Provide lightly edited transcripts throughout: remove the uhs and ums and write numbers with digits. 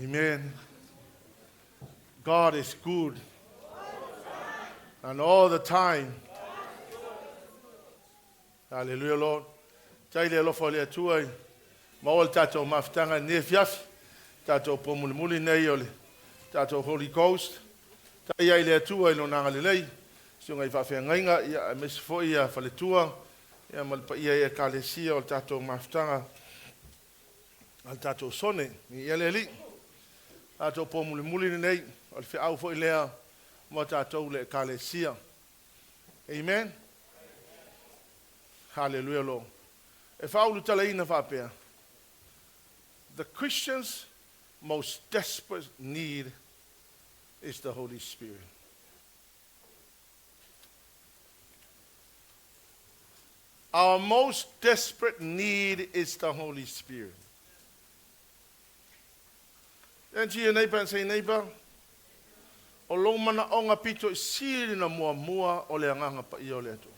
Amen. God is good. And all the time. Hallelujah, Lord. Tai le alofa o le Atua i maua le tatou mafutaga i lenei afiafi, tatou po mulimuli nei o le tatou Holy Ghost. Tai ai le Atua i lona agalelei, susuga i faafeagaiga, ia, aemaise foi ia faletua, ia, ma le paia i ekalesia o le tatou mafutaga a le tatou sone. Ia le Alii, tatou po mulimuli lenei, o le feau foi lea mo tatou le ekalesia. Amen. Hallelujah, Lord. E faaulutalaina faapea, the Christian's most desperate need is the Holy Spirit. Our most desperate need is the Holy Spirit. Turn to your neighbor and say, neighbor, o lou manaoga pito i sili na muamua o le agaga paia o le Atua.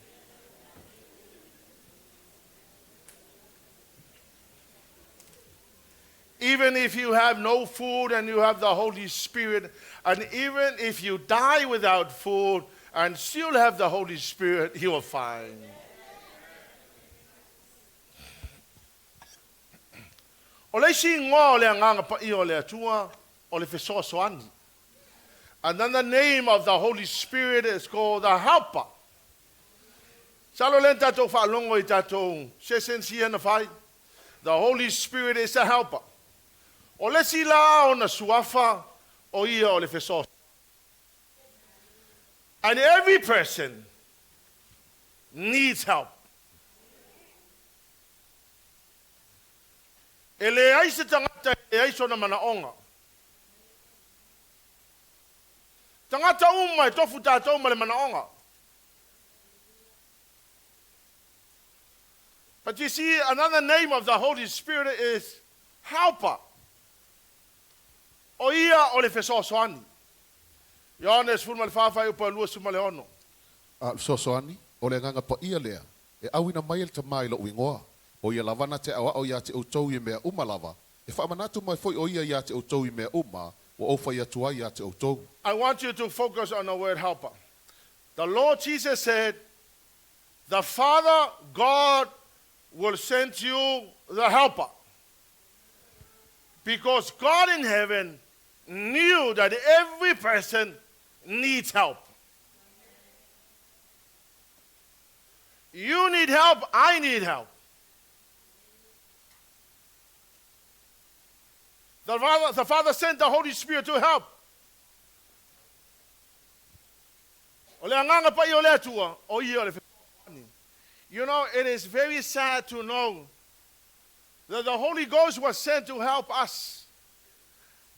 Even if you have no food and you have the Holy Spirit, and even if you die without food and still have the Holy Spirit, you are fine. O le isi igoa o le agaga paia o le Atua, o le fesoasoani. Another name of the Holy Spirit is called the Helper. Salo lea na tatou faalogo i tatou sessions ia na fai. The Holy Spirit is a helper. O le isi la ona suafa o ia o le fesoasoani. And every person needs help. E leai se tagata e leai sona manaoga. Tagata uma e tofu tatou ma le manaoga. But you see, another name of the Holy Spirit is Helper. O ia o le fesoasoani. Ioane 14 fuaiupu 26. A o le fesoasoani, o le agaga paia lea, e auina mai e le Tama i lou igoa. O ia lava na te aoao iā te outou i mea uma lava, e faamanatu mai foi o ia iā te outou i mea uma ua ou fai atu ai iā te outou. I want you to focus on the word helper. The Lord Jesus said, The Father God will send you the helper. Because God in heaven knew that every person needs help. You need help, I need help. The Father sent the Holy Spirit to help. O le agaga paia o le Atua, o ia o le fesoasoani. You know, it is very sad to know that the Holy Ghost was sent to help us,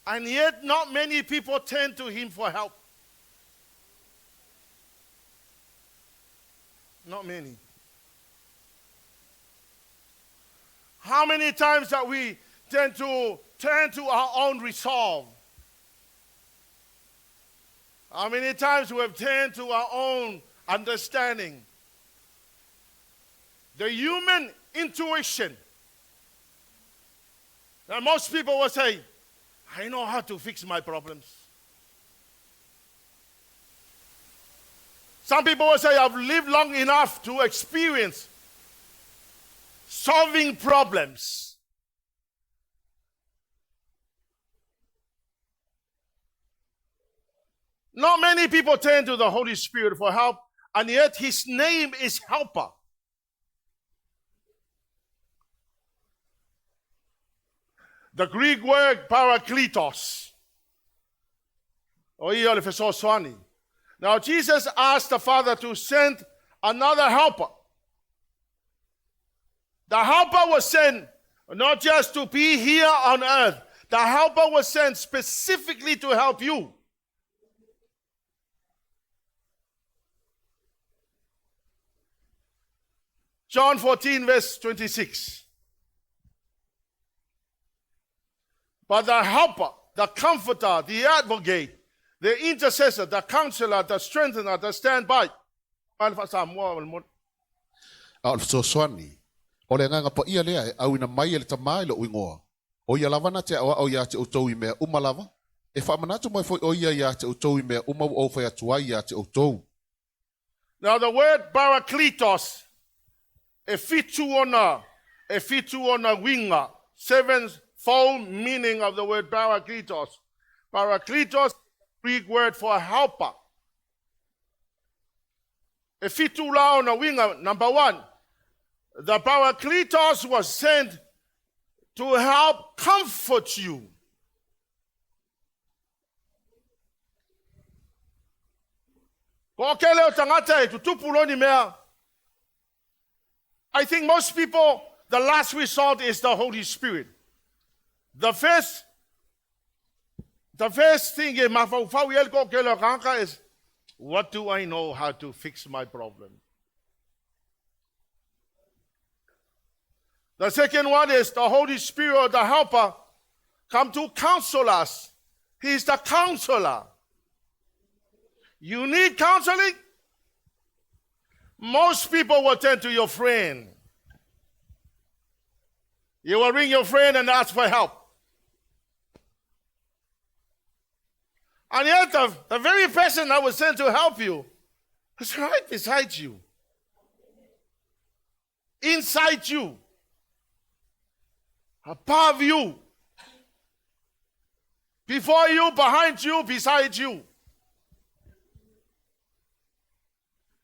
and yet not many people turn to Him for help. Not many. How many times that we tend to turn to our own resolve? How many times we have turned to our own understanding? The human intuition. Now, most people will say, I know how to fix my problems. Some people will say, I've lived long enough to experience solving problems. Not many people turn to the Holy Spirit for help, and yet His name is Helper. The Greek word parakletos. O ia o le fesoasoani. Now Jesus asked the Father to send another helper. The helper was sent not just to be here on earth. The helper was sent specifically to help you. John 14, verse 26. But the helper, the comforter, the advocate, the intercessor, the counselor, the strengthener, the standby. A o le fesoasoani, o le agaga paia lea e auina mai e le Tama i lou igoa. O ia lava na te aʻoaʻo iā te ʻoutou i mea uma lava, e faamanatu mai foi ʻo ia iā te ʻoutou i mea uma ua ou fai atu ai iā te ʻoutou. Now the word parakletos, e fitu ona, e fitu ona uiga, sevenfold meaning of the word parakletos. Parakletos, Greek word for helper. E fitu la ona uiga. Number one, the parakletos was sent to help comfort you. Ko ke leo tagata e tutupu loa ni mea. I think most people, the last resort is the Holy Spirit. The first thing e mafaufau i ai le toatele o tagata is, "What do I know how to fix my problem?" The second one is the Holy Spirit, the helper, come to counsel us. He's the counselor. You need counseling? Most people will turn to your friend. You will ring your friend and ask for help. And yet, the very person that was sent to help you is right beside you, inside you, above you, before you, behind you, beside you.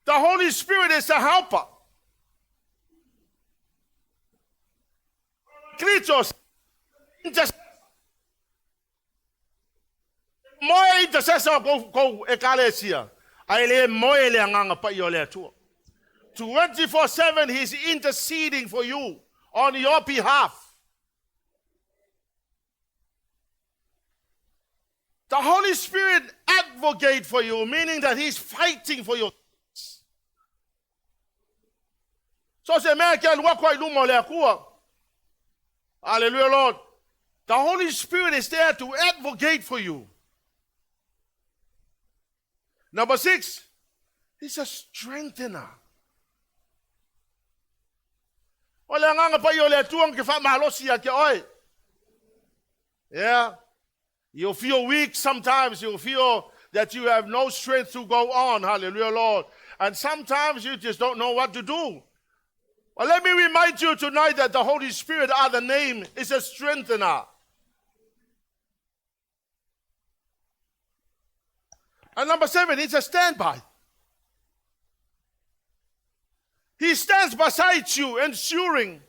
The Holy Spirit is the helper. Parakletos just moe intercessor kou ekalesia. Ae le moe le Agaga Paia o le Atua. 24/7 he's interceding for you on your behalf. The Holy Spirit advocate for you, meaning that he's fighting for you. So se mea ke alu aku ai luma o le Atua. Hallelujah, Lord. The Holy Spirit is there to advocate for you. Number six, he's a strengthener. O le Agaga Paia o le Atua ke faamalosi ia te oe. Yeah. You feel weak sometimes. You feel that you have no strength to go on. Hallelujah, Lord. And sometimes you just don't know what to do. Well, let me remind you tonight that the Holy Spirit, other name, is a strengthener. And number seven, he's a standby. He stands beside you, ensuring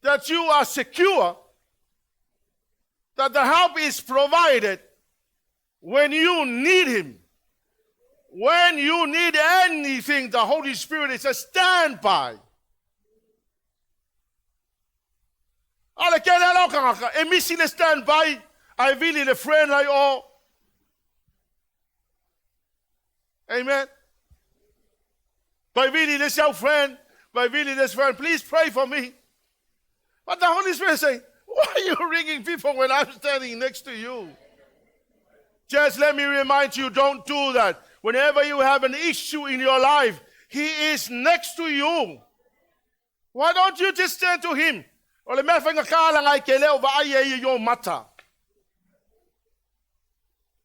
that you are secure, that the help is provided when you need Him. When you need anything, the Holy Spirit is a standby. A le tele ala o tagata, e misi le standby, ae vili le friend lai o. Amen. Vai vili le si au friend, vai vili this friend, "Please pray for me." But the Holy Spirit say, "Why are you ringing people when I'm standing next to you?" Just let me remind you, don't do that. Whenever you have an issue in your life, He is next to you. Why don't you just turn to Him? O le mea faigata laga e te le o vaai e ia i ou mata.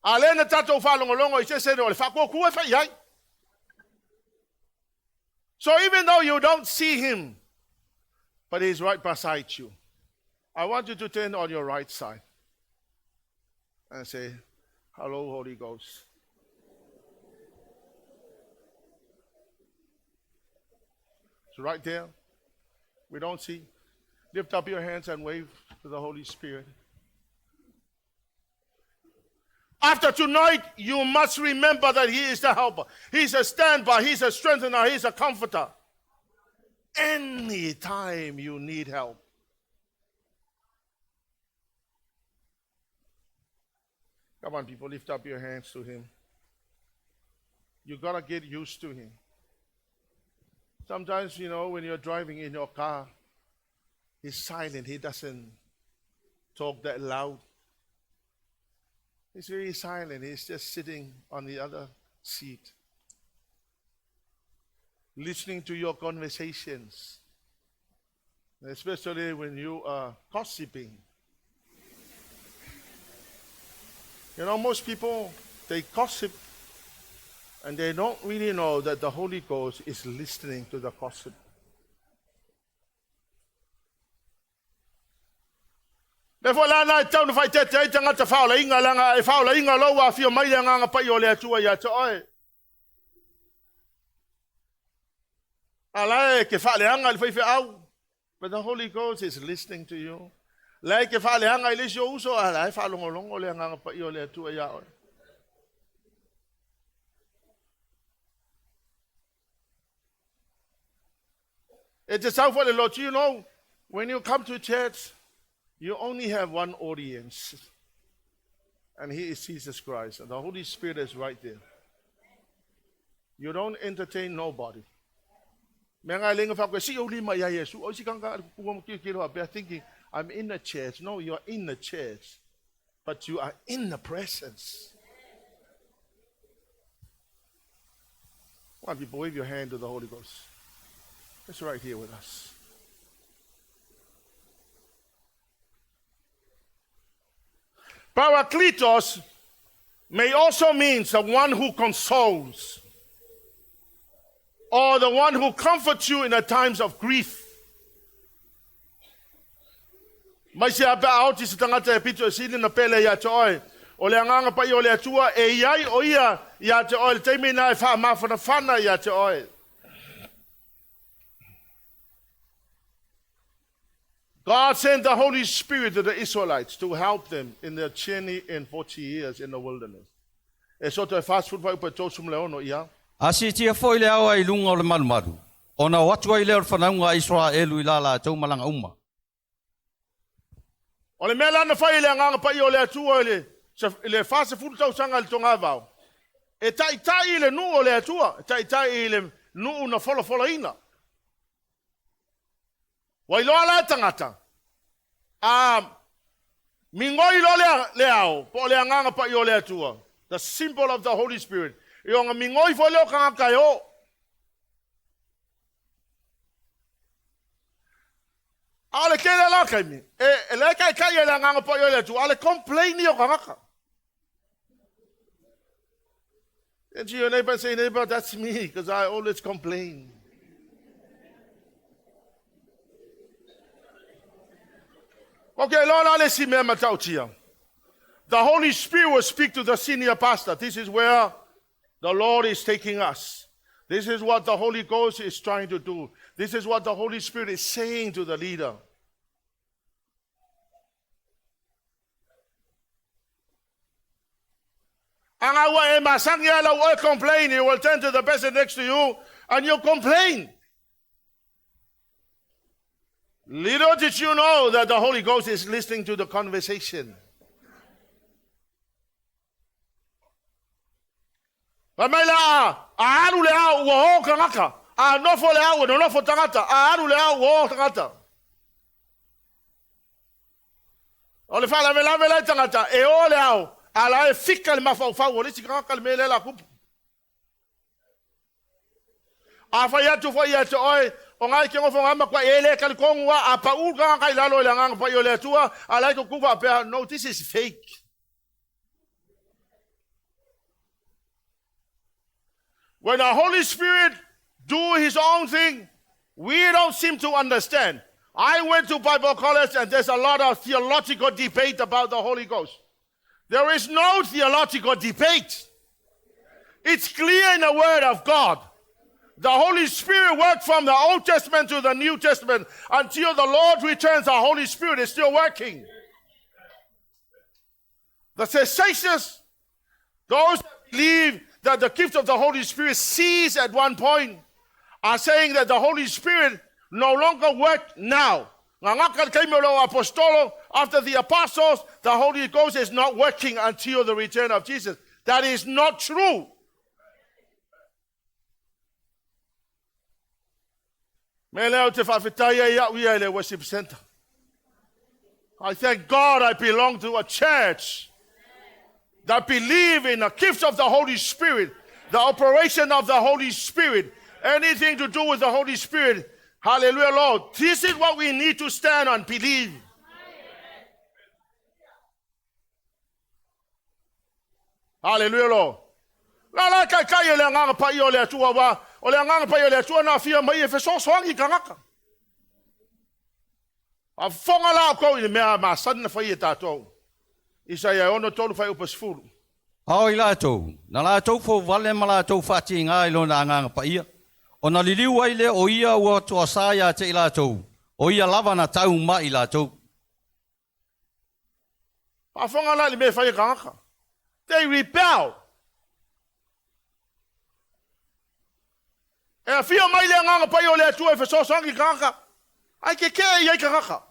A lea na tatou faalogologo i se ese o le faakuakua e fai ai. So even though you don't see Him, but He's right beside you. I want you to turn on your right side and say, "Hello, Holy Ghost." It's right there. We don't see. Lift up your hands and wave to the Holy Spirit. After tonight, you must remember that He is the helper. He's a standby. He's a strengthener. He's a comforter. Anytime you need help. Come on, people, lift up your hands to Him. You gotta get used to Him. Sometimes, when you're driving in your car, He's silent. He doesn't talk that loud. He's very silent. He's just sitting on the other seat, listening to your conversations, especially when you are gossiping. Most people, they gossip and they don't really know that the Holy Ghost is listening to the gossip. Le foi la na e tau na whaitete ai tangata whaolainga langa e whaolainga lau a fia mai le nganga pai o le atua ia te oe. A e ke whaaleanga i le whaiwhe au. But the Holy Ghost is listening to you. La e ke whaaleanga i le si o uso, a la e whaalongolongo le nganga pai o le atua ia oe. E te sau le Lord, when you come to church, you only have one audience. And he is Jesus Christ. And the Holy Spirit is right there. You don't entertain nobody. Me ngai lenga fa si o lima ia Yesu. O si kanga ku ki ki ro thinking I'm in the church. No, you are in the church. But you are in the presence. Why don't you wave your hand to the Holy Ghost? It's right here with us. Parakletos may also mean the one who consoles or the one who comforts you in the times of grief. Mai se ape ao se tangata e pito e sili na pele ia te oe. O le anganga pai o le atua e iai o ia ia te oe le teimi na e wha mawhana whana ia te oe. God sent the Holy Spirit to the Israelites to help them in their journey in 40 years in the wilderness. E soto e fast food vai upa tō sumle ono ia. A si tia foi le awa i lunga o le malumalu. Ona o atu ai lea o le whanaunga a Israelu i la la tau malanga uma. O le mea lana fai le anganga pai o le atua i le, le fase fulu tau sanga le tonga vau. E tai tai i le nuu o le atua, e tai tai i le nuu na fola fola ina. Wailoa la tangata. A mingoi lo le ao, po le anganga pai o le atua. The symbol of the Holy Spirit. I o nga mingoi fo leo kanga kai o. A le kele la kai mi. E le kai kai e le anganga pai o le atua. A le complain o kangaka. And to your neighbor say, neighbor, that's me, because I always complain. Okay, Lord, ale si mea matautia. The Holy Spirit will speak to the senior pastor. This is where the Lord is taking us. This is what the Holy Ghost is trying to do. This is what the Holy Spirit is saying to the leader. Anga ua e masangi ala ua e complain. You will turn to the person next to you and you complain. Little did you know that the Holy Ghost is listening to the conversation. Fa mai la a alu le au ua o kangaka. A nofo le au, no nofo tangata. A alu le au ua o tangata. O le whala vela vela tangata. E o le au. A la e fika le mawhau o le si kangaka le mele la kupu. A whai atu whai atu oe. O ngai ke ngofo ngama kwa e le kali kongu a pa ul kanga kai lalo i le nganga pai o le atua. A lai ko kupa pea. No, this is fake. When the Holy Spirit do his own thing, we don't seem to understand. I went to Bible college and there's a lot of theological debate about the Holy Ghost. There is no theological debate. It's clear in the Word of God. The Holy Spirit worked from the Old Testament to the New Testament until the Lord returns. The Holy Spirit is still working. The cessationists, those that believe that the gift of the Holy Spirit ceased at one point, are saying that the Holy Spirit no longer works now. After the apostles, the Holy Ghost is not working until the return of Jesus. That is not true. Me leo te whawhitaia ia uia i le worship center. I thank God I belong to a church that believe in the gift of the Holy Spirit, the operation of the Holy Spirit, anything to do with the Holy Spirit. Hallelujah, Lord. This is what we need to stand on, believe. Hallelujah Lord. La la kai kai e le agaga paia o le Atua wa o le agaga paia o le Atua na afia mai e fesoasoani i tagata. A fofoga la outou i le mea masani na fai e tatou. Isaia 63 fuaiupu 10. A o i latou, na latou fouvale ma latou faatigā i lona agaga paia, ona liliu ai lea o ia ua toasā ia te i latou, o ia lava na tau mai i latou. Faafofoga la i le mea e fai e tagata. They rebel. E afio mai le agaga paia o le Atua e fesoasoani i tagata, ae kekee i ai tagata.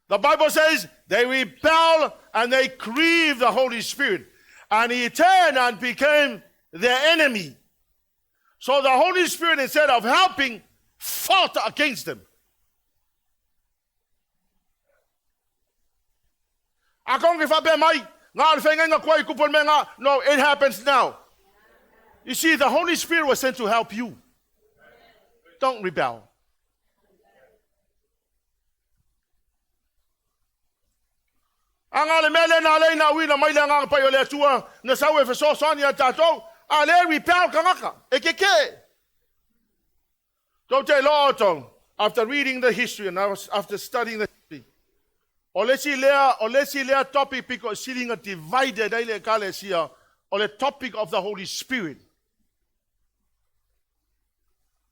The Bible says they rebel and they grieve the Holy Spirit. And he turned and became their enemy. So the Holy Spirit, instead of helping, fought against them. A kong ke whaapea mai, ngā o le whaingainga kua i kupu me ngā. No, it happens now. You see, the Holy Spirit was sent to help you. Don't rebel. A ngā le mea lea na lei na uina mai le agaga pai o le Atua na sau e fesoasoani ia tatou, a le rebel tagata, e kekee. Tou te iloa outou, after reading the history and after studying the history, o le isi lea, o le isi lea topic piko sili na divided ai le ekalesia, o le topic of the Holy Spirit.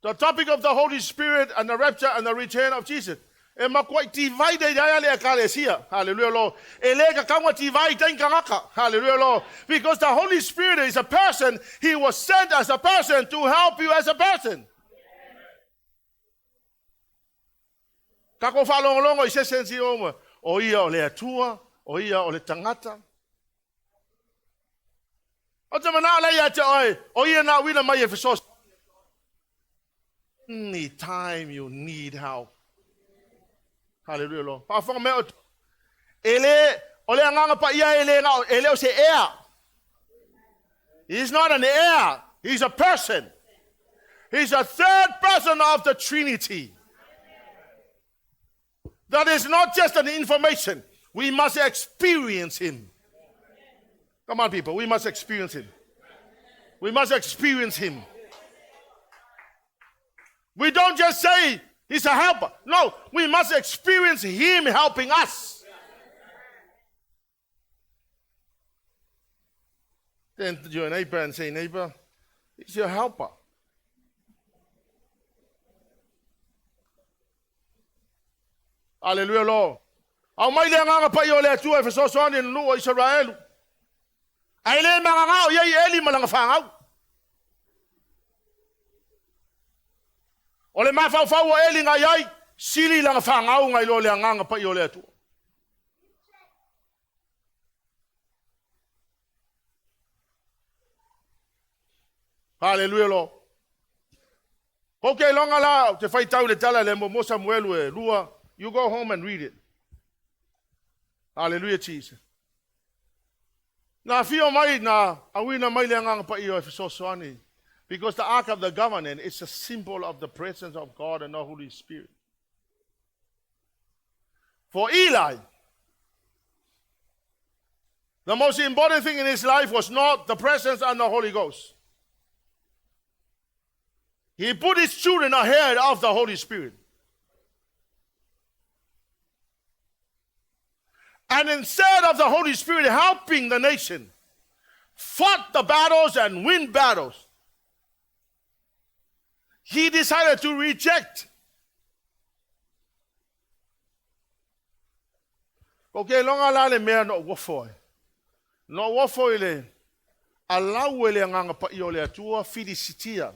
The topic of the Holy Spirit and the rapture and the return of Jesus. E makuai divided ai le ekalesia. Hallelujah, Lord. E le ka kaunga divide ai tagata. Hallelujah, Lord. Because the Holy Spirit is a person. He was sent as a person to help you as a person. Takou faalogologo i se isi o o ia o le Atua, o ia o le tagata. O te manao lea ia te oe, o ia na uina mai e fesoasoani. Any time you need help. Hallelujah, Lord. Faafofoga mai o e le o le agaga paia e le e le o se ea. He's not an air. He's a person. He's a third person of the Trinity. That is not just an information. We must experience him. Come on, people. We must experience him. We must experience him. We don't just say he's a helper. No, we must experience him helping us. Then to your neighbor and say, neighbor, he's your helper. Hallelujah, Lord. Aumai le agaga paia o le Atua e fesoasoani i le nuu o Isaraelu. Ae le magagao i ai Eli ma lana fanau. O le mafaufau o Eli na i ai, sili lana fanau nai lo le agaga paia o le Atua. Hallelujah, Lord. Ko ke longa la te whai le tala le mo Samuelu e lua. You go home and read it. Hallelujah, Jesus. Na fio mai na awina mai le agaga paia e fesoasoani. Because the Ark of the Covenant is a symbol of the presence of God and the Holy Spirit. For Eli, the most important thing in his life was not the presence and the Holy Ghost. He put his children ahead of the Holy Spirit. And instead of the Holy Spirit helping the nation, fought the battles and win battles, he decided to reject. Ko ke longa la le mea no ua e. No ua i le alau e le agaga paia o le Atua Filisitia.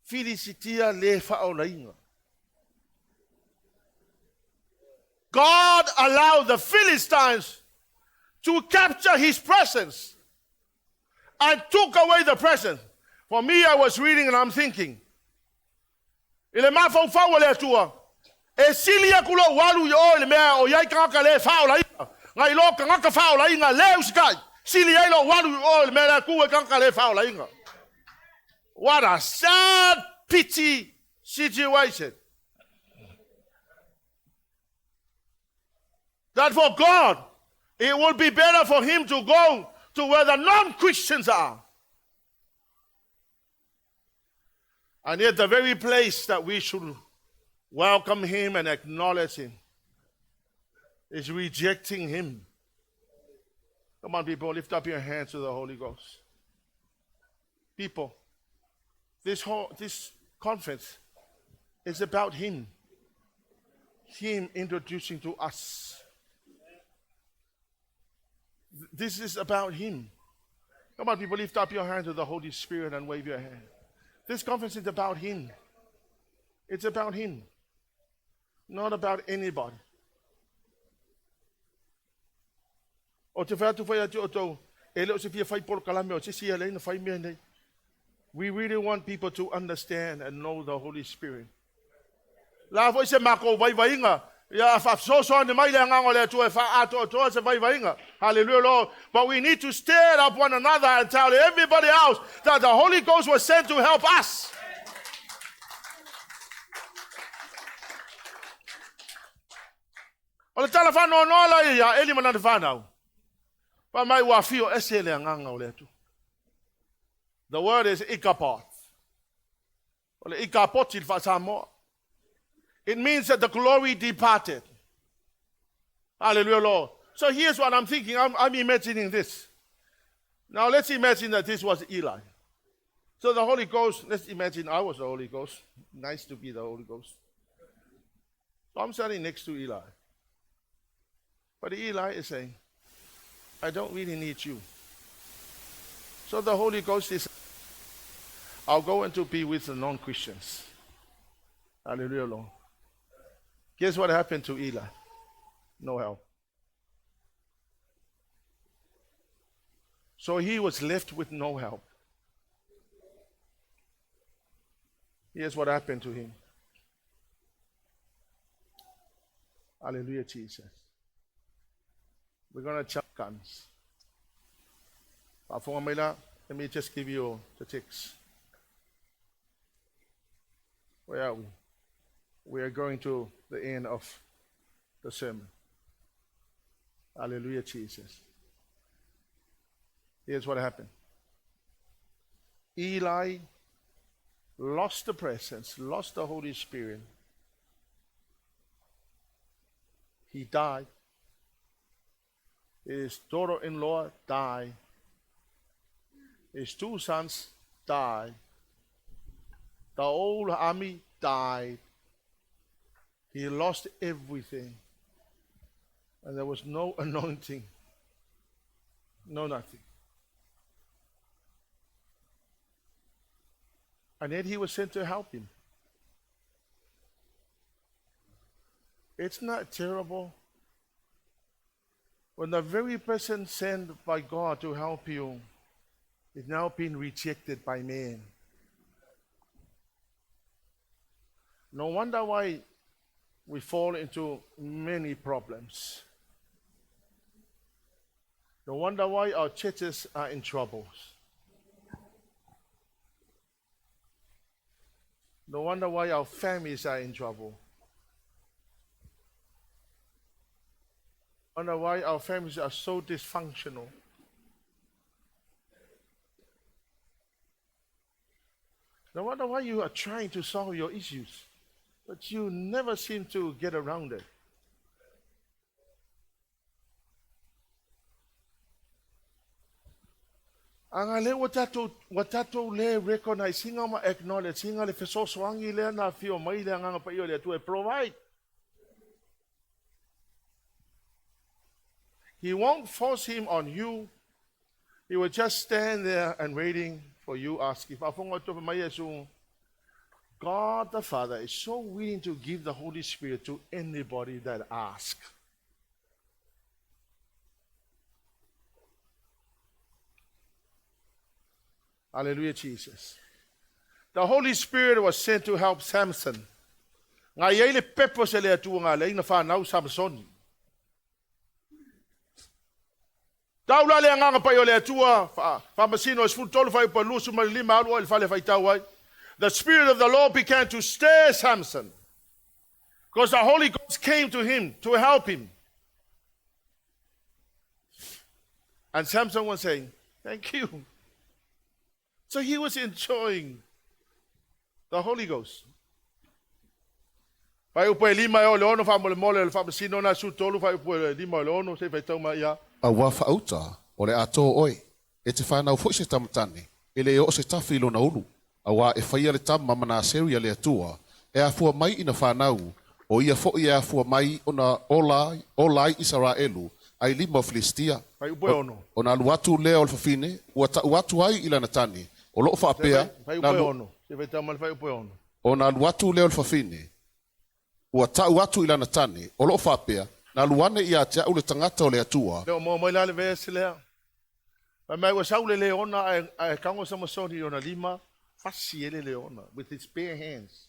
Filisitia le faaolaina. God allowed the Philistines to capture his presence and took away the presence. For me, I was reading and I'm thinking, i le mafaufau o le Atua, e sili aku lou alu i o i le mea o iai tagata le faaolaina. Nai lo tagata faaolaina le usitai. Sili ai lou alu i o i le mea le ku e tagata le faaolaina. What a sad pity situation. That for God It would be better for him to go to where the non Christians are. And yet, the very place that we should welcome him and acknowledge him is rejecting him. Come on, people, lift up your hands to the Holy Ghost. People, this conference is about him. Him introducing to us. This is about him. Come on, people, lift up your hand to the Holy Spirit and wave your hand. This conference is about him. It's about him, not about anybody. O te whai atu whai atu o tau, e le o se fia whai polokalame o se sia le ina whai mea nei. We really want people to understand and know the Holy Spirit. La foi se mako vaivaiga. Ia faasoasoani mai le agaga o le Atua e faaatoatoa se vaivaiga. Hallelujah, Lord. But we need to stir up one another and tell everybody else that the Holy Ghost was sent to help us. O le tala faanoanoa la ia iā Eli ma lana fanau, fai mai ua afio ese le agaga o le Atua. The word is Ichabod. O le Ikapoti le faa-Samoa. It means that the glory departed. Hallelujah, Lord. So here's what I'm thinking. I'm imagining this. Now let's imagine that this was Eli. So the Holy Ghost, let's imagine I was the Holy Ghost. Nice to be the Holy Ghost. So I'm standing next to Eli. But Eli is saying, I don't really need you. So the Holy Ghost is, I'll go and to be with the non-Christians. Hallelujah, Lord. Guess what happened to Eli? No help. So he was left with no help. Here's what happened to him. Hallelujah, Jesus. We're going to chop guns. Let me just give you the text. Where are we? We are going to the end of the sermon. Hallelujah, Jesus. Here's what happened. Eli lost the presence, lost the Holy Spirit. He died. His daughter-in-law died. His two sons died. The whole army died. He lost everything. And there was no anointing. No nothing. And yet he was sent to help him. It's not terrible when the very person sent by God to help you is now being rejected by man. No wonder why we fall into many problems. No wonder why our churches are in troubles. No wonder why our families are in trouble. Wonder why our families are so dysfunctional. No wonder why you are trying to solve your issues, but you never seem to get around it. Aga le ua tatou le recognize ina ma acknowledge ina le fesoasoani lea na afio mai le Agaga Paia o le Atua e provide. He won't force him on you. He will just stand there and waiting for you asking. Faafofoga outou fai mai Iesu, God the Father is so willing to give the Holy Spirit to anybody that asks. Hallelujah, Jesus. The Holy Spirit was sent to help Samson. Nga i ai le purpose e le Atua nga le ina whanau Samsoni. Tau la le agaga pai o le Atua, faamasino e 13 fuaiupu 25 alu i le fale faitau ai. The Spirit of the Lord began to stir Samson because the Holy Ghost came to him to help him. And Samson was saying, Thank you. So he was enjoying the Holy Ghost. Fuaiupu e 5 e oo i le 6 faamolemole o le faamasino na 13 fuaiupu e 5 o le 6 se i faitau mai ia. Auā faauta, o le a tō oe, e te fanau foi se tama tane, e le oo se tafi i lona ulu, auā e faia le tama ma Naseri a le Atua, e afua mai ina fanau, o ia foi e afua mai ona ola, ola ai Isaraelu, ai lima o Filistia. Fuaiupu e 6. Ona alu atu lea o le fafine, ua ta'u atu ai i lana tane, o lo'o faapea, na Fuaiupu e alu, 6. Se i faitau mai le fuaiupu e 6. ona alu atu lea o le fafine, ua ta'u atu i lana tane, o lo'o faapea, Na alu ane ia te a'u le tagata o le Atua. Le o maua mai la le vesi lea. Fai mai ua sau le leona ae, ae tago Samasoni i ona lima, fasi ai le leona with his bare hands.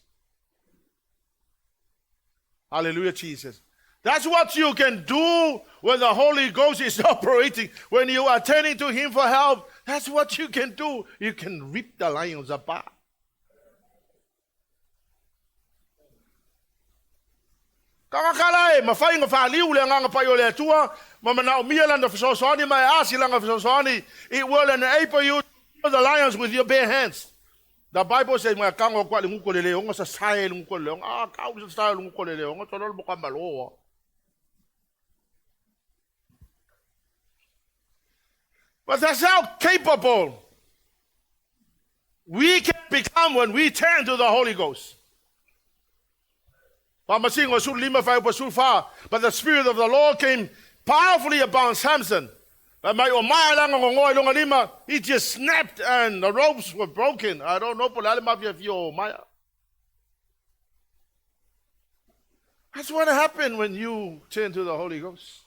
Hallelujah, Jesus. That's what you can do when the Holy Ghost is operating. When you are turning to Him for help, that's what you can do. You can rip the lions apart. Tagata la e mafai ona faaliu le Agaga Paia o le Atua ma manaomia Lana fesoasoani ma e asi Lana fesoasoani, it will enable you to kill the lions with your bare hands. The Bible says, Mai tago atu a i le gutu o le leoga, sasae i le gutu o le leoga. A tau le sasae o le gutu o le leoga, tolo le moka maloa. But that's how capable we can become when we turn to the Holy Ghost. Faamasino 15 fuaiupu 14, But the Spirit of the Lord came powerfully upon Samson. Fai mai ua maea lana gogoa i lona lima, he just snapped and the ropes were broken. I don't know po o le a le mafiafia o maea. That's what happened when you turn to the Holy Ghost.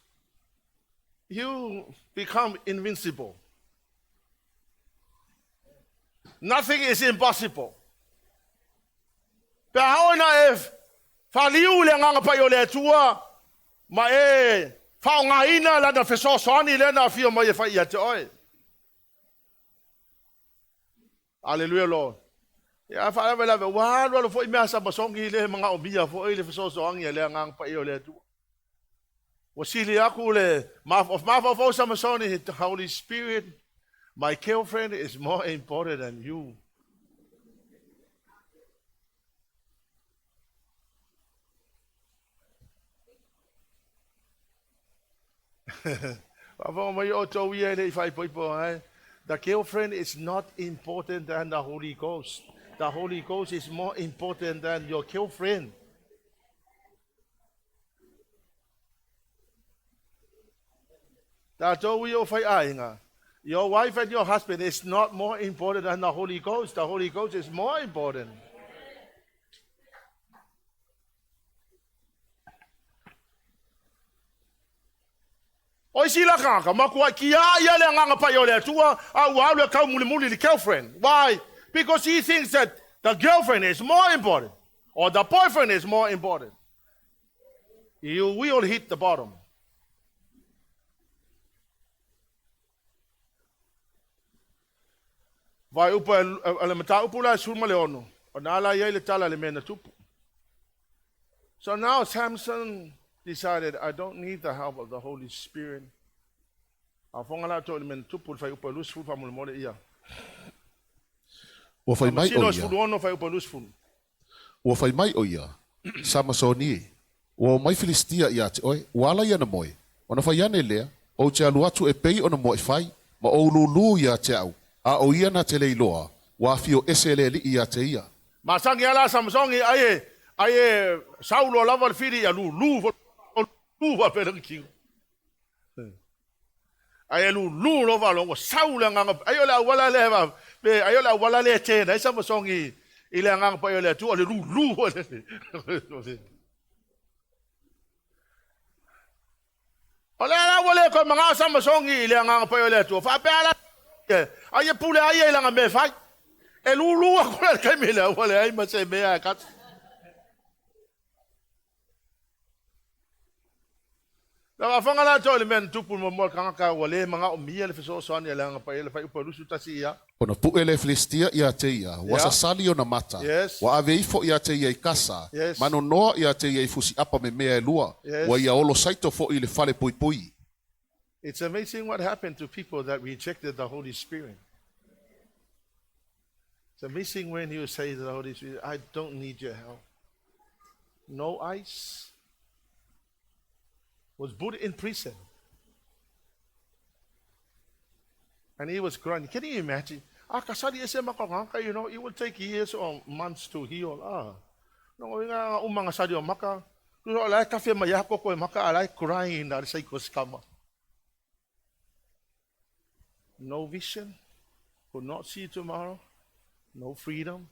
You become invincible. Nothing is impossible. Pe a oo ina e faaliu i le Agaga Paia o le Atua ma e faaaogaina Lana fesoasoani lea na afio mai e fai ia te oe. Aleluia Lord. Ia faalavelave ua alualu foi mea a Samasoni le manaomia foi le fesoasoani a le Agaga Paia o le Atua. Ua sili aku le mafaufau Samasoni, the Holy Spirit, my girlfriend is more important than you. Faafofoga mai outou ia e le i faaipoipo ai. The girlfriend is not important than the Holy Ghost. The Holy Ghost is more important than your girlfriend. Tatou ia o faiaiga, your wife and your husband is not more important than the Holy Ghost. The Holy Ghost is more important. O isi la tagata, matua kia ia le agaga paia o le Atua, a ua alu e kau mulimuli i le girlfriend. Why? Because he thinks that the girlfriend is more important or the boyfriend is more important. You will hit the bottom. Fuaiupu a le mataupu la e 16, o na ala i ai le tala i le mea na tupu. So now Samson decided, I don't need the help of the Holy Spirit. A fonga la to le mea na tupu le fuaiupu e 20 faamolemole ia. Ua fai mai Faamasino o ia. 16 fuaiupu e 20. Ua fai mai ʻo ia, Samasoni e, ua omai Filistia iā te ʻoe, ua ala ia na moe. Ona fai ane lea, Ou te alu atu e pei ona moe fai, ma ou lūlū iā te a'u, a ʻo ia na te le iloa, ua afio ese le Aliʻi iā te ia. Masagi lava la Samasoni ai e ai e sau loa lava le fili ia lūlū lūlū faapea lana tino. Ai e lūlū loa faalogo ua sau le agaga ai o le auala lea e pe ai o le auala lea e tena ai Samasoni i le agaga paia o le Atua o le lūlū foi lele. O le ala ua le toe manao Samasoni i le Agaga Paia o le Atua, faapea la ai e pule ai ia i lana mea e fai. E lūlū aku la i le taimi lea, ua leai ma se mea e kati. Na faafofoga latou i le mea na tupu i le muamua o le tagata ua le manaomia le fesoasoani a le Agaga Paia i le fuaiupu e 21 ia. Ona puʻe le Filistia iā te ia, ua sasali ona mata, ua ave ifo iā te ia i Kasa, ma nonoa iā te ia i fusiʻapa me mea e lua, ua ia olo saito foʻi i le fale puipui. It's amazing what happened to people that rejected the Holy Spirit. It's amazing when you say to the Holy Spirit, I don't need your help. No ice. Was put in prison. And he was crying. Can you imagine? Ah, kasali ese makangaka, it will take years or months to heal. Ah. No, nga umanga sali o maka. Kuso alai kafe mayako ko maka alai crying na sa kama. No vision, could not see tomorrow, no freedom.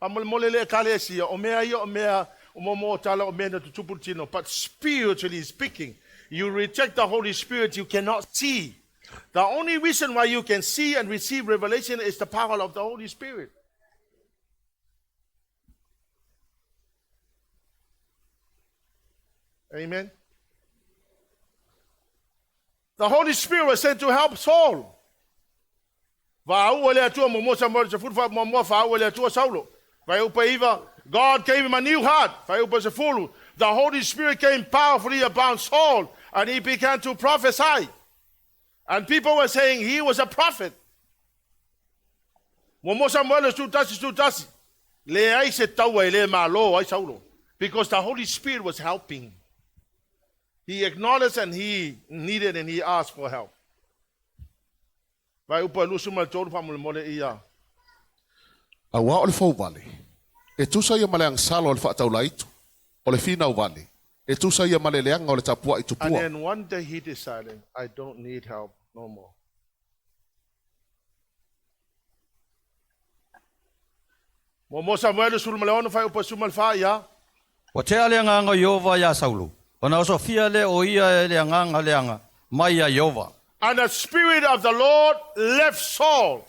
Amole kale sia, o mea ia o mea, o momo o tala o mea na tutupu tino. But spiritually speaking, you reject the Holy Spirit, you cannot see. The only reason why you can see and receive revelation is the power of the Holy Spirit. Amen. The Holy Spirit was sent to help Saul. God gave him a new heart. The Holy Spirit came powerfully upon Saul and he began to prophesy. And people were saying he was a prophet. Because the Holy Spirit was helping. He acknowledged and he needed and he asked for help. Auā o le fouvale, e tusa ia ma le agasala o le faataulaitu, o le finau vale, e tusa ia ma le leaga o le tapua'i And tupua. then one day he decided, I don't need help no more. Mo Samuel sul maleono fai upa sumal fa ia. Ua tea le agaga o Ieova iā Saulo, ona osofia lea o ia e le agaga leaga mai iā Ieova. And the spirit of the Lord left Saul.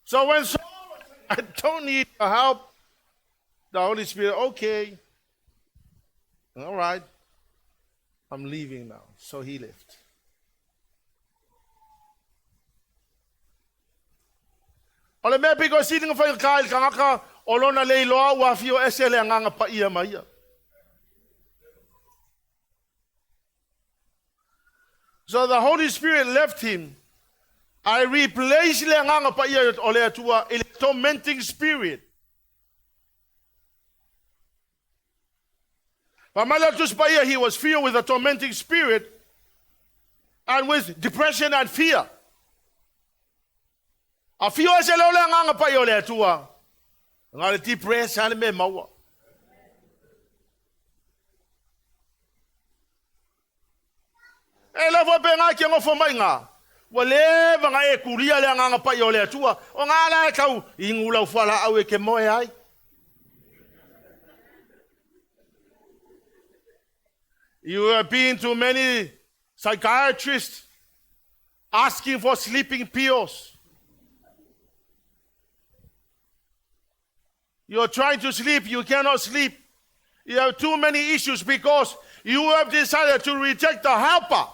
So when Saul I don't need your help, the Holy Spirit, okay, all right, I'm leaving now. So he left. O le mea piko sili nga whai ka il kangaka o lona le iloa ua fio ese le anganga pa ia ma ia. So the Holy Spirit left him. I replaced le anganga pa ia o le atua i le tormenting spirit. Pamalatu he was filled with a tormenting spirit and with depression and fear. A fio ese leo le anganga pa ia o le atua. Nga le depressed le me maua. E le fo pe ngā ki ngofo mai ngā. Ua leva ngā e kuria le anganga pa ia o le atua. O ngā la e kau ingu lau whala au e ke moe ai. You have been to many psychiatrists asking for sleeping pills. You're trying to sleep, you cannot sleep. You have too many issues because you have decided to reject the helper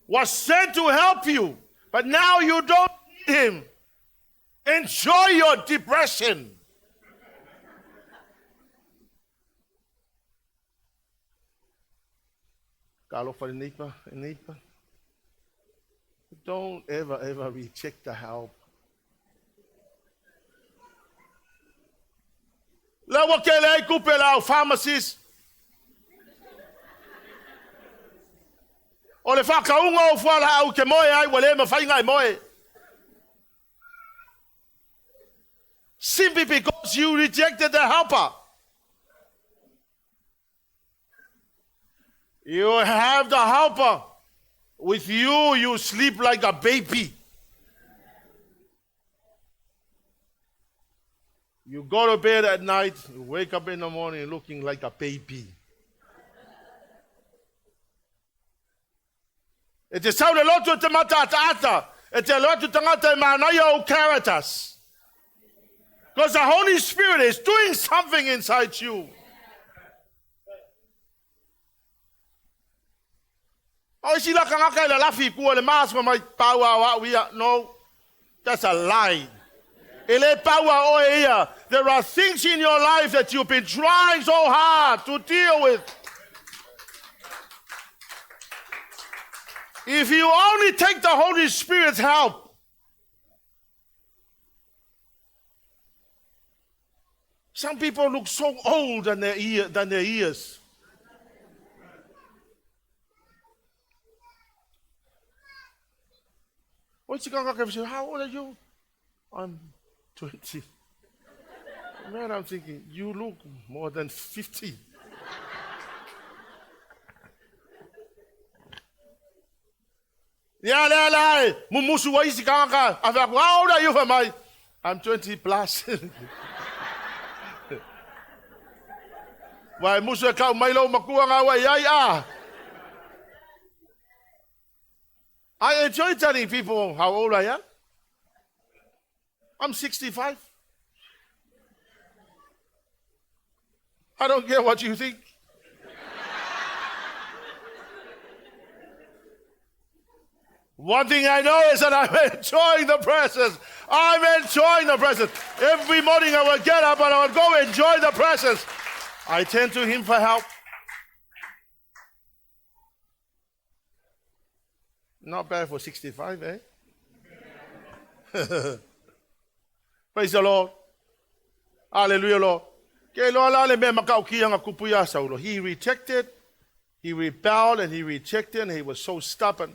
was sent to help you, but now you don't need him. Enjoy your depression. Don't ever, ever reject the help. La wa ke le kupe la pharmacist. O le whakaunga o whala au ke moe ai, wa le mawhainga e moe. Simply because you rejected the helper. You have the helper. With you, you sleep like a baby. You go to bed at night, you wake up in the morning looking like a baby. E te sau le lotu te mata ata ata. E te lotu tangata e mānaia o caritas. Because the Holy Spirit is doing something inside you. O isi la kangaka i la lafi kua le maas ma mai paua wa uia. No, that's a lie. E le paua o e ia. There are things in your life that you've been trying so hard to deal with. If you only take the Holy Spirit's help, some people look so old than their, ear, than their ears. How old are you? I'm 20. Man, I'm thinking, you look more than 50. Ia lea la e mumusu ai isi tagata, a fai atu, How old are you? Fai mai, I'm 20 plus. Ua e musu e kau mai lou matua ngā ua i ai a. I enjoy telling people how old I am. I'm 65. I don't care what you think. One thing I know is that I'm enjoying the presence. I'm enjoying the presence. Every morning I will get up and I will go enjoy the presence. I turn to him for help. Not bad for 65, eh? Praise the Lord. Hallelujah, Lord. Ke loa la le mea makaukia nga kupu ia Saulo. He rejected, he rebelled, and he rejected, and he was so stubborn.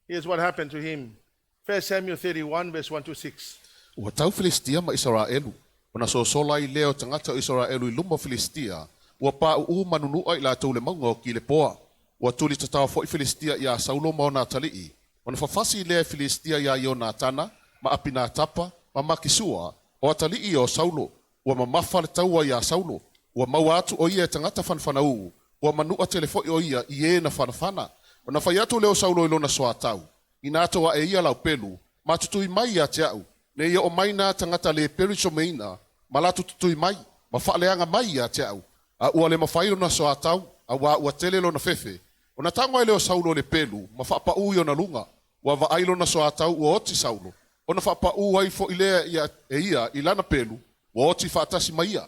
Here's what happened to him. 1 Samuel 31, verse 1 to 6. Ua tau Filistia ma Isaraelu, ona sosola ai lea o tagata o Isaraelu i luma o Filistia, ua paʻuʻū ma nunuʻa i latou i le mauga o Kilepoa. Ua tuli tatao foi Filistia iā Saulo ma ona atalii, ona fafasi lea e Filistia iā Ionatana, ma Apinatapa, ma Makisua, o atalii ia o Saulo. Ua mamafa le taua iā Saulo, ua maua atu ʻo ia e tagata fanafanaū, ua manuʻa tele foi ʻo ia i e na fanafana. Ona fai atu lea o Saulo i lona soatau, Inā tou aʻe ia lau pelu, ma tutui mai ia te aʻu, nei oo mai nā tagata lē pelu i someina, ma latou tutui mai, ma faaleaga mai ia te aʻu. A ua le mafai lona soatau, auā ua tele lona fefe. Ona tago ai lea o Saulo i le pelu, ma faapaʻū i ona luga. Ua vaai lona soatau ua oti Saulo, ona faapaʻū ai foi lea ia e ia i lana pelu, ua oti faatasi ma ia.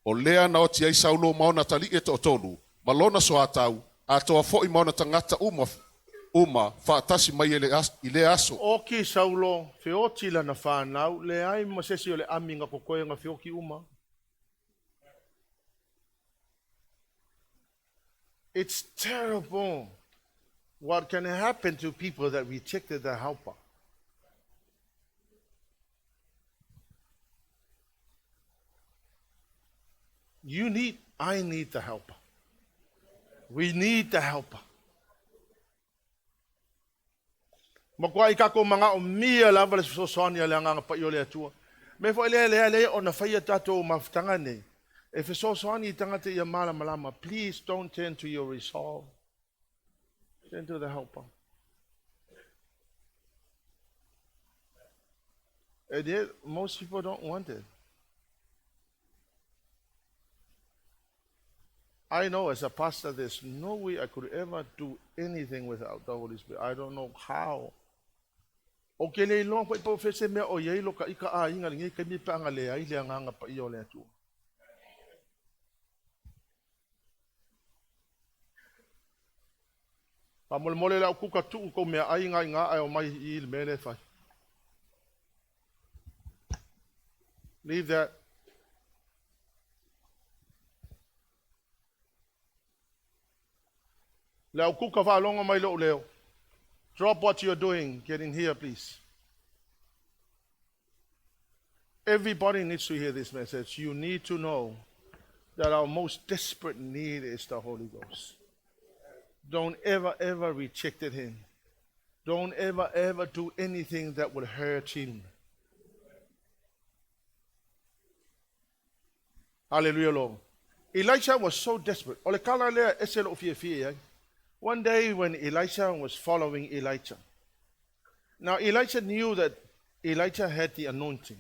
O lea na oti ai Saulo ma ona atalii e toatolu, ma lona soatau, atoa foi ma ona tagata uma, uma faatasi mai i lea aso. Oki Saulo, feoti lana whānau, leai ma se isi o le ami na kokoe na feoki uma. It's terrible what can happen to people that rejected the helper. You need, I need the helper. We need the helper. Makuai kākou manaʻomia lava le fesoasoani a le Agaga Paia o le Atua. Mea foi lea lea lea ona faia tatou mafutaga nei e fesoasoani i tagata ia malamalama. Please don't turn to your resolve. Turn to the helper. And yet, most people don't want it. I know as a pastor, there's no way I could ever do anything without the Holy Spirit. I don't know how. Ou te le iloa foi po o fea se mea o i ai lo ka ika āiga i lenei taimi pe a na leai le Agaga Paia o le Atua. Faamolemole le au kuka tuu kou meaai nga i ngā ae o mai i le mea lea e fai. Leave that. Le au kuka faalogo mai lou leo. Drop what you're doing. Get in here, please. Everybody needs to hear this message. You need to know that our most desperate need is the Holy Ghost. Don't ever, ever reject him. Don't ever, ever do anything that will hurt him. Hallelujah, Lord. Elisha was so desperate. O le kala lea ese lou fiafia i ai. One day when Elisha was following Elijah. Now, Elijah knew that Elijah had the anointing.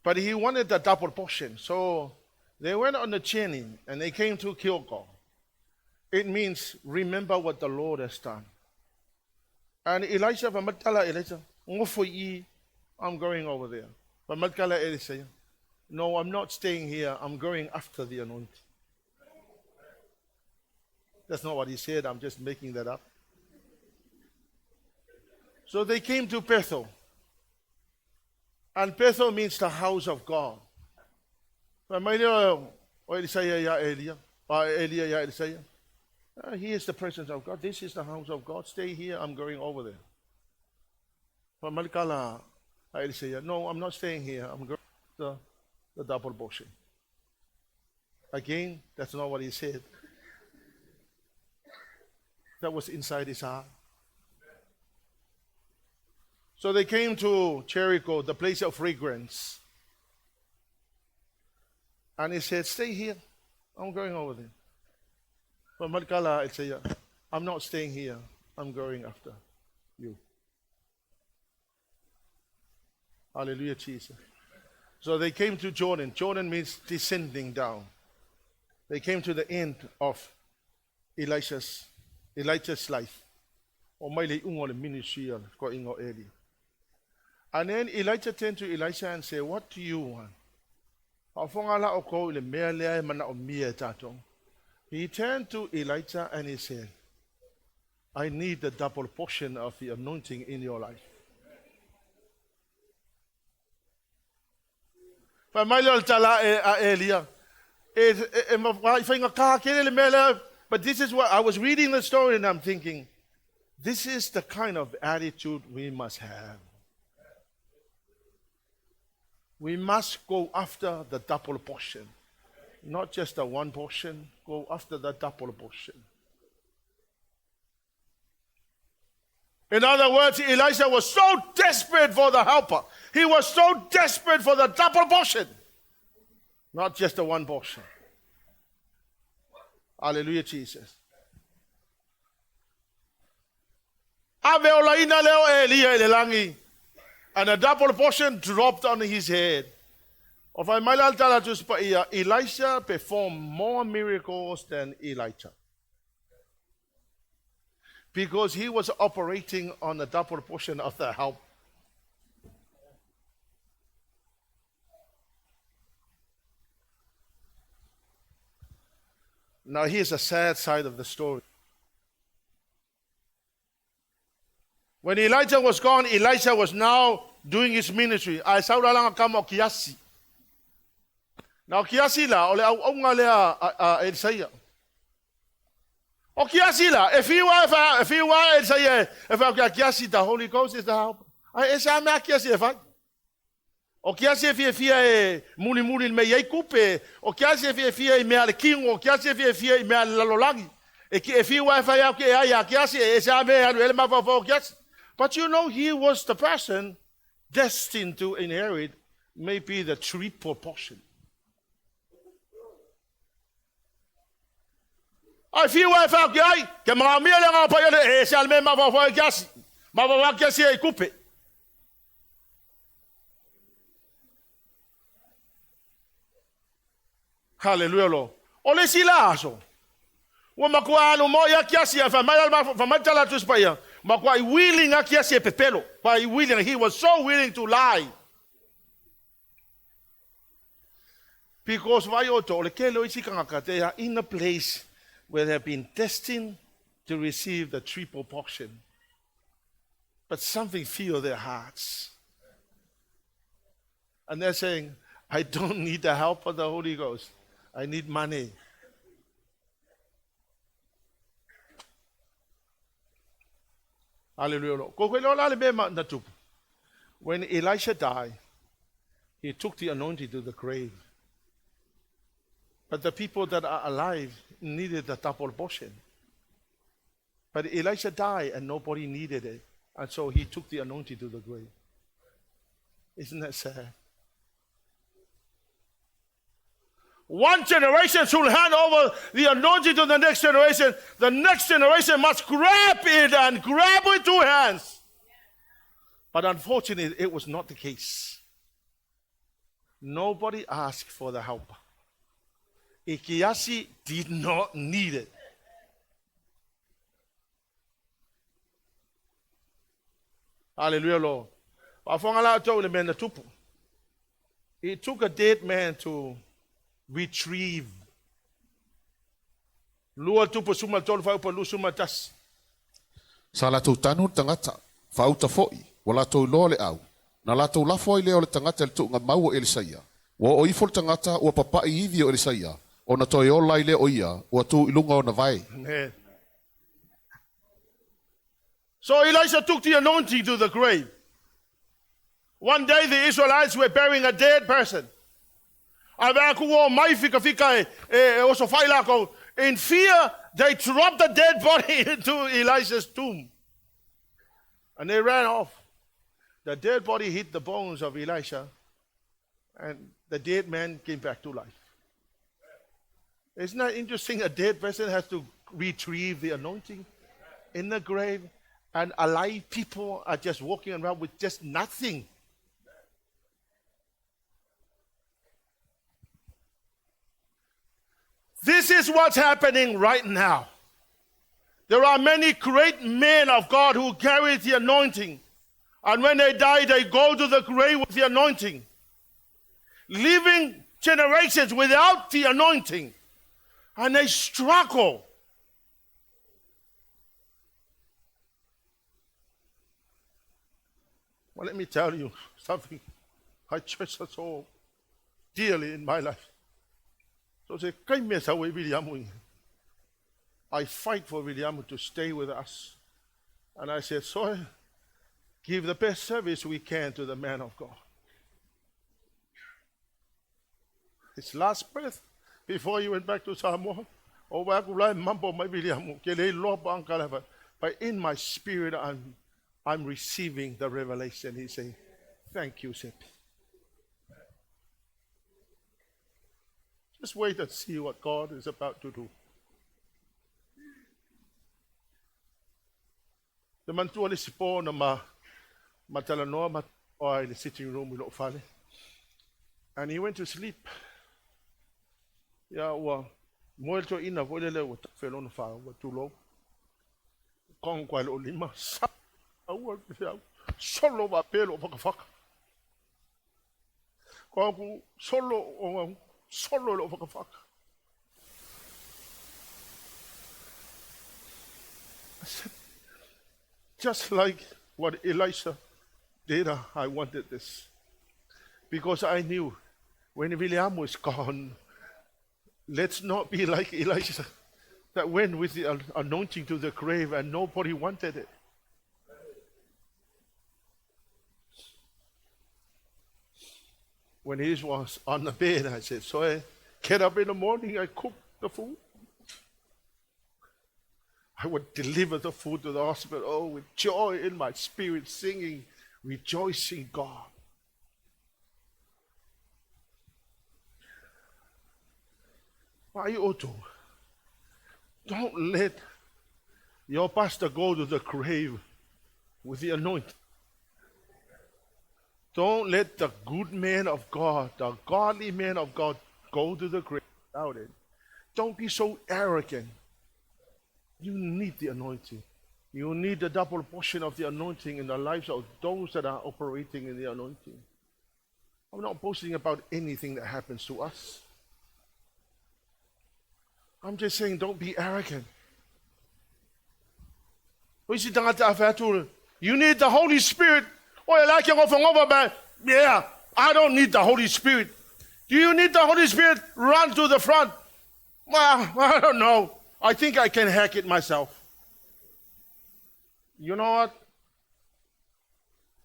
But he wanted the double portion. So they went on a journey and they came to Gilgal. It means remember what the Lord has done. And Elisha, famatala Elisha, ngofo I'm going over there. Famatala Elisha, no, I'm not staying here. I'm going after the anointing. That's not what he said. I'm just making that up. So they came to Bethel. And Bethel means the house of God. Fai mai lea o Elisaia ia Elia, a Elia ia Elisaia. He is the presence of God. This is the house of God. Stay here. I'm going over there. Fai mai le tala a Elisaia, no, I'm not staying here. I'm going to the double portion. Again, that's not what he said. That was inside his heart. So they came to Jericho, the place of fragrance. And he said, stay here. I'm going over there. But Malkala said, I'm not staying here. I'm going after you. Hallelujah, Jesus. So they came to Jordan. Jordan means descending down. They came to the end of Elijah's life. O mai le iuga o le ministry a le toeaiga o Elia. And then Elijah turned to Elisha and said, what do you want? Faafofoga la outou i le mea lea e manaomia e tatou. He turned to Elijah and he said, I need the double portion of the anointing in your life. Fai mai lea o le tala a Elia, e faigata tele le mea lea, but this is what I was reading the story and I'm thinking, this is the kind of attitude we must have. We must go after the double portion. Not just the one portion, go after the double portion. In other words, Elisha was so desperate for the helper. He was so desperate for the double portion. Not just the one portion. Hallelujah, Jesus. Ave olaina leo Elia i le lagi. And a double portion dropped on his head. O fai mai la le tala Tusi Paia, Elisha performed more miracles than Elijah. Because he was operating on a double portion of the help. Now here's a sad side of the story. When Elijah was gone, Elisha was now doing his ministry. Ae sau la langa kama o Kiasi. Na o Kiasi la, o le auaunga lea a Elisaia. O Kiasi la, e fiu a e wha, e fiu a Elisaia e wha kia Kiasi, the Holy Ghost is the help. Ai e sa mea Kiasi e whai. O Kiasi e fiafia e mulimuli i le mea i ai kupe, o Kiasi e fiafia i mea a le kino, o Kiasi e fiafia i mea a le lalolagi. E, e fiu a e whai au ke e ai a Kiasi, e ese a mea e alu ele mafaufau o Kiasi. But you know, he was the person destined to inherit maybe the triple portion. Ai fiu a e whai au ke ai, ke mga mea le ngā pai ale, e ese a le mea mafaufau e Kiasi. Mafaufau a Kiasi e kupe. Hallelujah lo. O le isi la aso, ua matua alu mo ia kiasi a fai mai la fai mai tala Tusi Paia, matua i willing a kiasi e pepelo. Pa i willing, he was so willing to lie. Because vai o to, o le kele o isi kangaka, they are in a place where they have been destined to receive the triple portion. But something feel their hearts. And they're saying, I don't need the help of the Holy Ghost. I need money. Hallelujah. When Elisha died, he took the anointing to the grave. But the people that are alive needed the double portion. But Elisha died and nobody needed it. And so he took the anointing to the grave. Isn't that sad? One generation should hand over the anointing to the next generation. The next generation must grab it and grab with two hands. But unfortunately, it was not the case. Nobody asked for the help. Ikiasi did not need it. Hallelujah, Lord. It took a dead man to retrieve. 2 tupu 13 fuaiupu 21. Sa latou tanu le tagata, faauta foi, ua latou iloa le au. Na latou lafo ai lea o le tagata i le tuugamau o Elisaia. Ua oo ifo le tagata ua papa'i ivi o Elisaia, ona toe ola ai lea o ia, ua tu i luga o ona vae. Amen. So Elisha took the anointing to the grave. One day the Israelites were burying a dead person. Ae aku o mai fika fika e, e, e oso fai lako. In fear, they dropped the dead body into Elisha's tomb. And they ran off. The dead body hit the bones of Elisha, and the dead man came back to life. Isn't that interesting? A dead person has to retrieve the anointing in the grave, and alive people are just walking around with just nothing. This is what's happening right now. There are many great men of God who carry the anointing. And when they die, they go to the grave with the anointing, leaving generations without the anointing. And they struggle. Well, let me tell you something I treasure so dearly in my life. So say, I fight for William to stay with us. And I said, so give the best service we can to the man of God. His last breath before he went back to Samoa, but in my spirit, I'm receiving the revelation. He said, thank you, Sepi. Just wait and see what God is about to do. Te manatua le isi po na ma, ma talanoa ma oa i le sitting room i lou fale. And he went to sleep. Ia ua moe le toeaina foi lele ua tafe lona fā ua tulou. Kongo kwa lou lima. Sa ua feau. Solo faapea lou fakafaka. Ko aku solo o solo lou fakafaka. I said, just like what Elisha did, I wanted this. Because I knew when William was gone, let's not be like Elisha that went with the anointing to the grave and nobody wanted it. When he was on the bed, I said, so I get up in the morning, I cook the food. I would deliver the food to the hospital, oh, with joy in my spirit, singing, rejoicing God. Why Otto? Don't let your pastor go to the grave with the anointing. Don't let the good man of God, the godly man of God, go to the grave without it. Don't be so arrogant. You need the anointing. You need the double portion of the anointing in the lives of those that are operating in the anointing. I'm not boasting about anything that happens to us. I'm just saying, don't be arrogant. You need the Holy Spirit. Oh, you like your Yeah, I don't need the Holy Spirit. Do you need the Holy Spirit? Run to the front. Well, I don't know. I think I can hack it myself. You know what?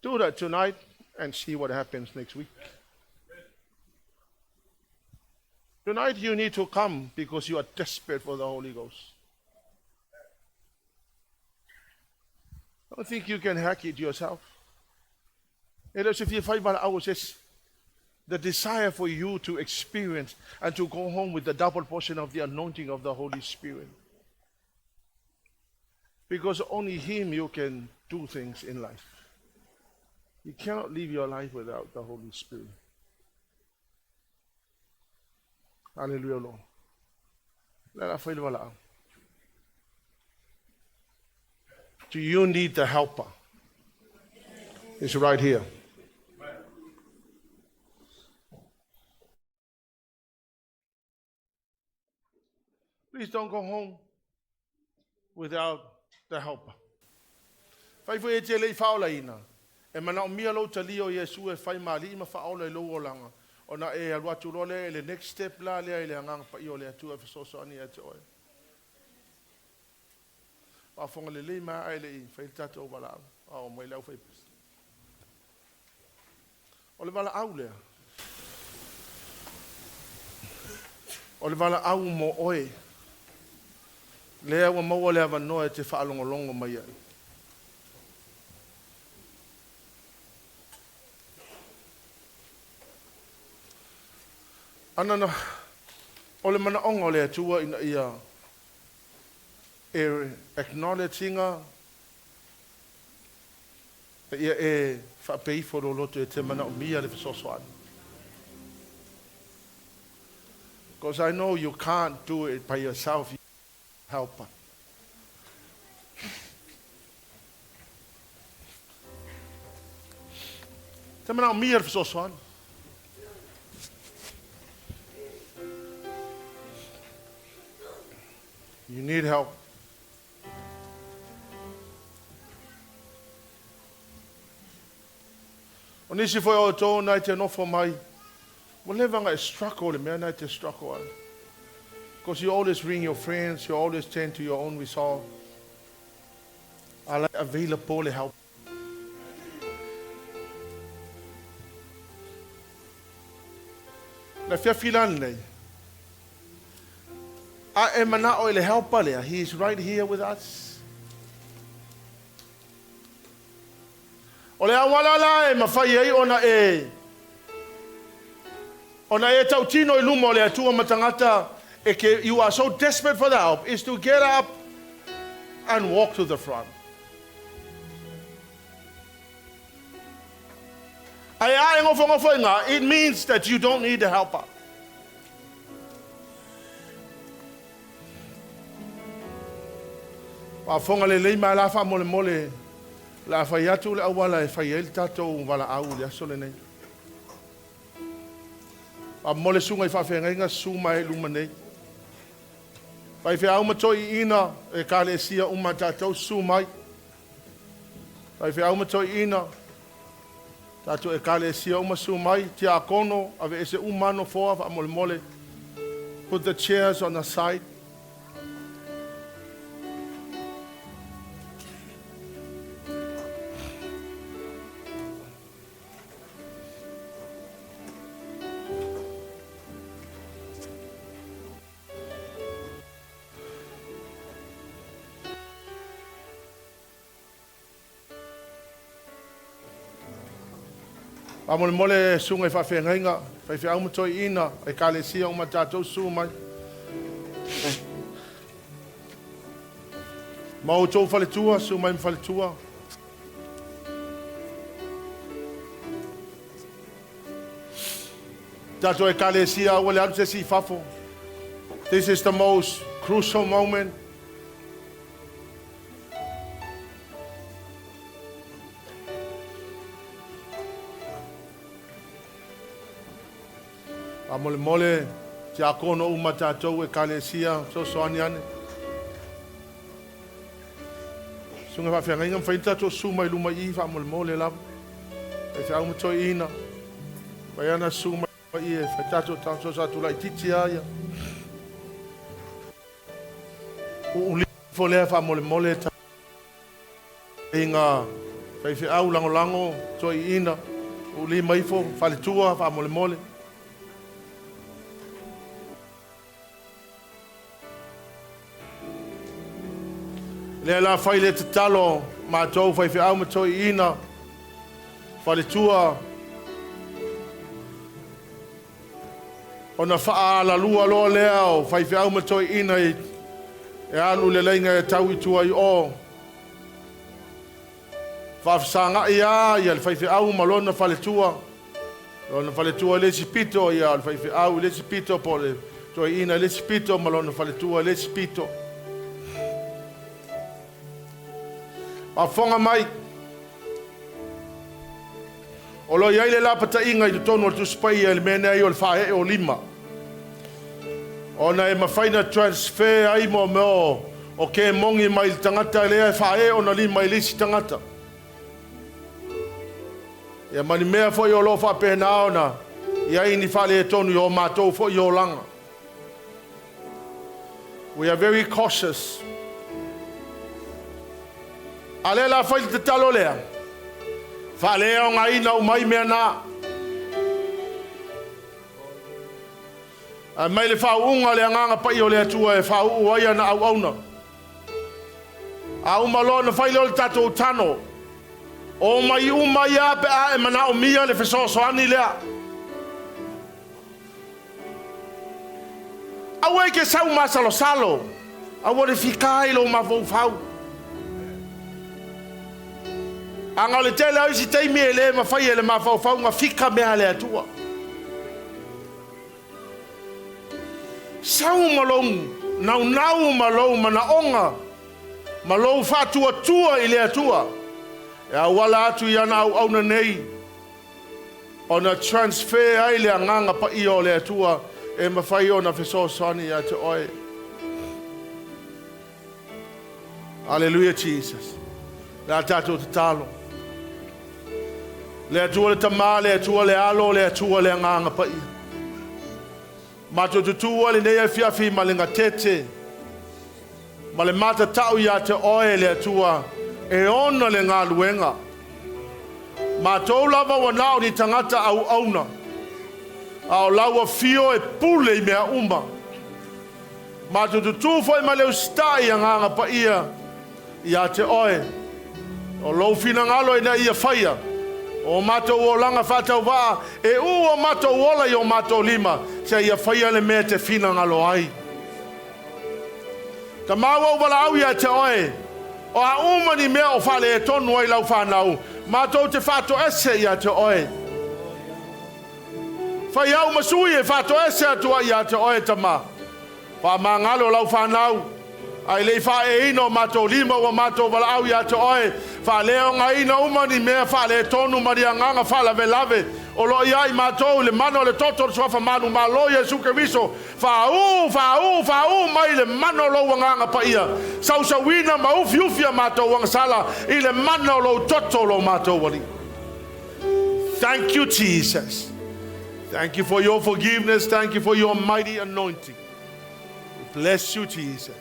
Do that tonight and see what happens next week. Tonight you need to come because you are desperate for the Holy Ghost. Don't think you can hack it yourself. It is if you 5 hours is the desire for you to experience and to go home with the double portion of the anointing of the Holy Spirit. Because only Him you can do things in life. You cannot live your life without the Holy Spirit. Hallelujah, Lord. Let us fai. Do you need the helper? It's right here. Please don't go home without the helper. Fai foi e te le i faaolaina, e manaomia lou talia o Iesu e fai ma Alii ma Faaola i lou olaga, ona e alu atu loa lea i le next step la lea i le Agaga Paia o le Atua e fesoasoani ia te oe. Faafofoga lelei mai ae le i fai le tatou valaau, a oo mai le aufaipese. O le valaau lea, o le valaau mo oe, lea ua maua le avanoa e te faalogologo mai ai. Ana na, o le manaoga o le Atua ina ia e acknowledge ina Ia e faapea ifo lou loto e te manaomia le fesoasoani. Because I know you can't do it by yourself, you need a helper. Te manaomia le fesoasoani. You need help. O nisi foi o outou na e te nofo mai, ua leva ona e struggle le mea na e te struggle ai. Because you always ring your friends, you always tend to your own resolve. A la available le help. Le afiafi la lenei, a e manao i le helper lea, he is right here with us. O le auala la e mafai ai ona e ona e tautino i luma o le Atua ma tagata e ke you are so desperate for the help is to get up and walk to the front. Ae a e nofonofo i ina, it means that you don't need a helper. Faafofoga lelei mai la faamolemole o le a fai atu le auala e fai ai le tatou valaau i le aso lenei. Faamomole susuga i faafeagaiga susu mai i luma nei. Faifeau ma toeaiina ekalesia uma tatou susu mai. Faifeau ma toeaiina tatou ekalesia uma susu mai. Tiakono aveese uma nofoa faamolemole. Put the chairs on the side. Faamolemole susuga i faafeagaiga, faifeau ma toeaiina, ekalesia uma tatou susu mai. Ma outou faletua, susu mai ma faletua. Tatou ekalesia aua le alu se isi i fafo. This is the most crucial moment. Faamolemole tiakono uma tatou ekalesia fesoasoani ane. Susuga faafeagaiga mafai ona tatou susu mai luma i i faamolemole lava. Faifeau ma toeaiina. Mafai ona susu mai i e fai tatou fesoasoani atu laitiiti lava ia. Uuli ifo lea faamolemole taiga faifeau lagolago toeaiina. Uuli mai ifo faletua faamolemole. Lea la fai le tatalo matou faifeau ma toeaiina, faletua, ona faaalalua loa lea o faifeau ma toeaiina e alu le laina e tau i tua i o. Faafesagai lava ia le faifeau ma lona faletua. Lona faletua i le isi pito, ia o le faifeau i le isi pito, po o le toeaina i le isi pito ma lona faletua i le isi pito. Faafofoga mai, o lo o i ai le lapataiga i totonu o le Tusi Paia i le mea nei o le faaee o lima. Ona e mafai na transfer ai mo mea o kemogi mai le tagata lea e faaee ona lima i le isi tagata. Ia ma ni mea foi o lo o faapena ona i ai ni faaletonu i o matou foi olaga. We are very cautious. A lea la fai le tatalo lea, faaleaogaina uma ai mea na. Ae mai le faauuga o le Agaga Paia o le Atua e faauu ai ana auauna. A uma loa ona fai lea o le tatou tano, omai uma ai lava pe a e manaomia le fesoasoani lea. Aua e te sau masalosalo, aua le fika i lou mafaufau. Aga o le tele o isi taimi e le mafai e le mafaufau ona fika mea a le Atua. Sau ma lou naunau ma lou manaoga ma lou faatuatua i le Atua e auala atu i ana auauna nei ona transfer ai le Agaga Paia o le Atua e mafai ona fesoasoani ia te oe. Hallelujah Jesus. Le a tatou tatalo. Le Atua le Tama, le Atua le Alo, le Atua le Agaga Paia. Matou tutū ai lenei afiafi ma le gatete ma le matatau ia te oe le Atua e ona le galuega. Matou lava ua na o ni tagata auauna, a o lau afio e pule i mea uma. Matou tutū foi ma le usitai Agaga Paia ia te oe. O lou finagalo ina ia faia o matou olaga faatauvaa e uu o matou ola i o matou lima, seia faia le mea e te finagalo ai. Tama ua ou valaau ia te oe, o a uma ni mea o faaletonu ai lau fanau, matou te faatoese ia te oe. Fai au ma sui e faatoese atu ai ia te oe, Tama. Faamagalo lau fanau, ae le i faaeeina o matou lima ua matou valaau ia te oe, faaleaogaina uma ni mea faaletonu ma ni agaga faalavelave o lo o i ai matou i le mana o le toto o le Suafa manumalo Iesu Keriso, faauu, faauu, faauu mai le mana o lou Agaga Paia, sausauina ma ufiufi a matou agasala i le mana o lou toto o lo matou Alii. Thank you, Jesus. Thank you for your forgiveness. Thank you for your mighty anointing. We bless you, Jesus.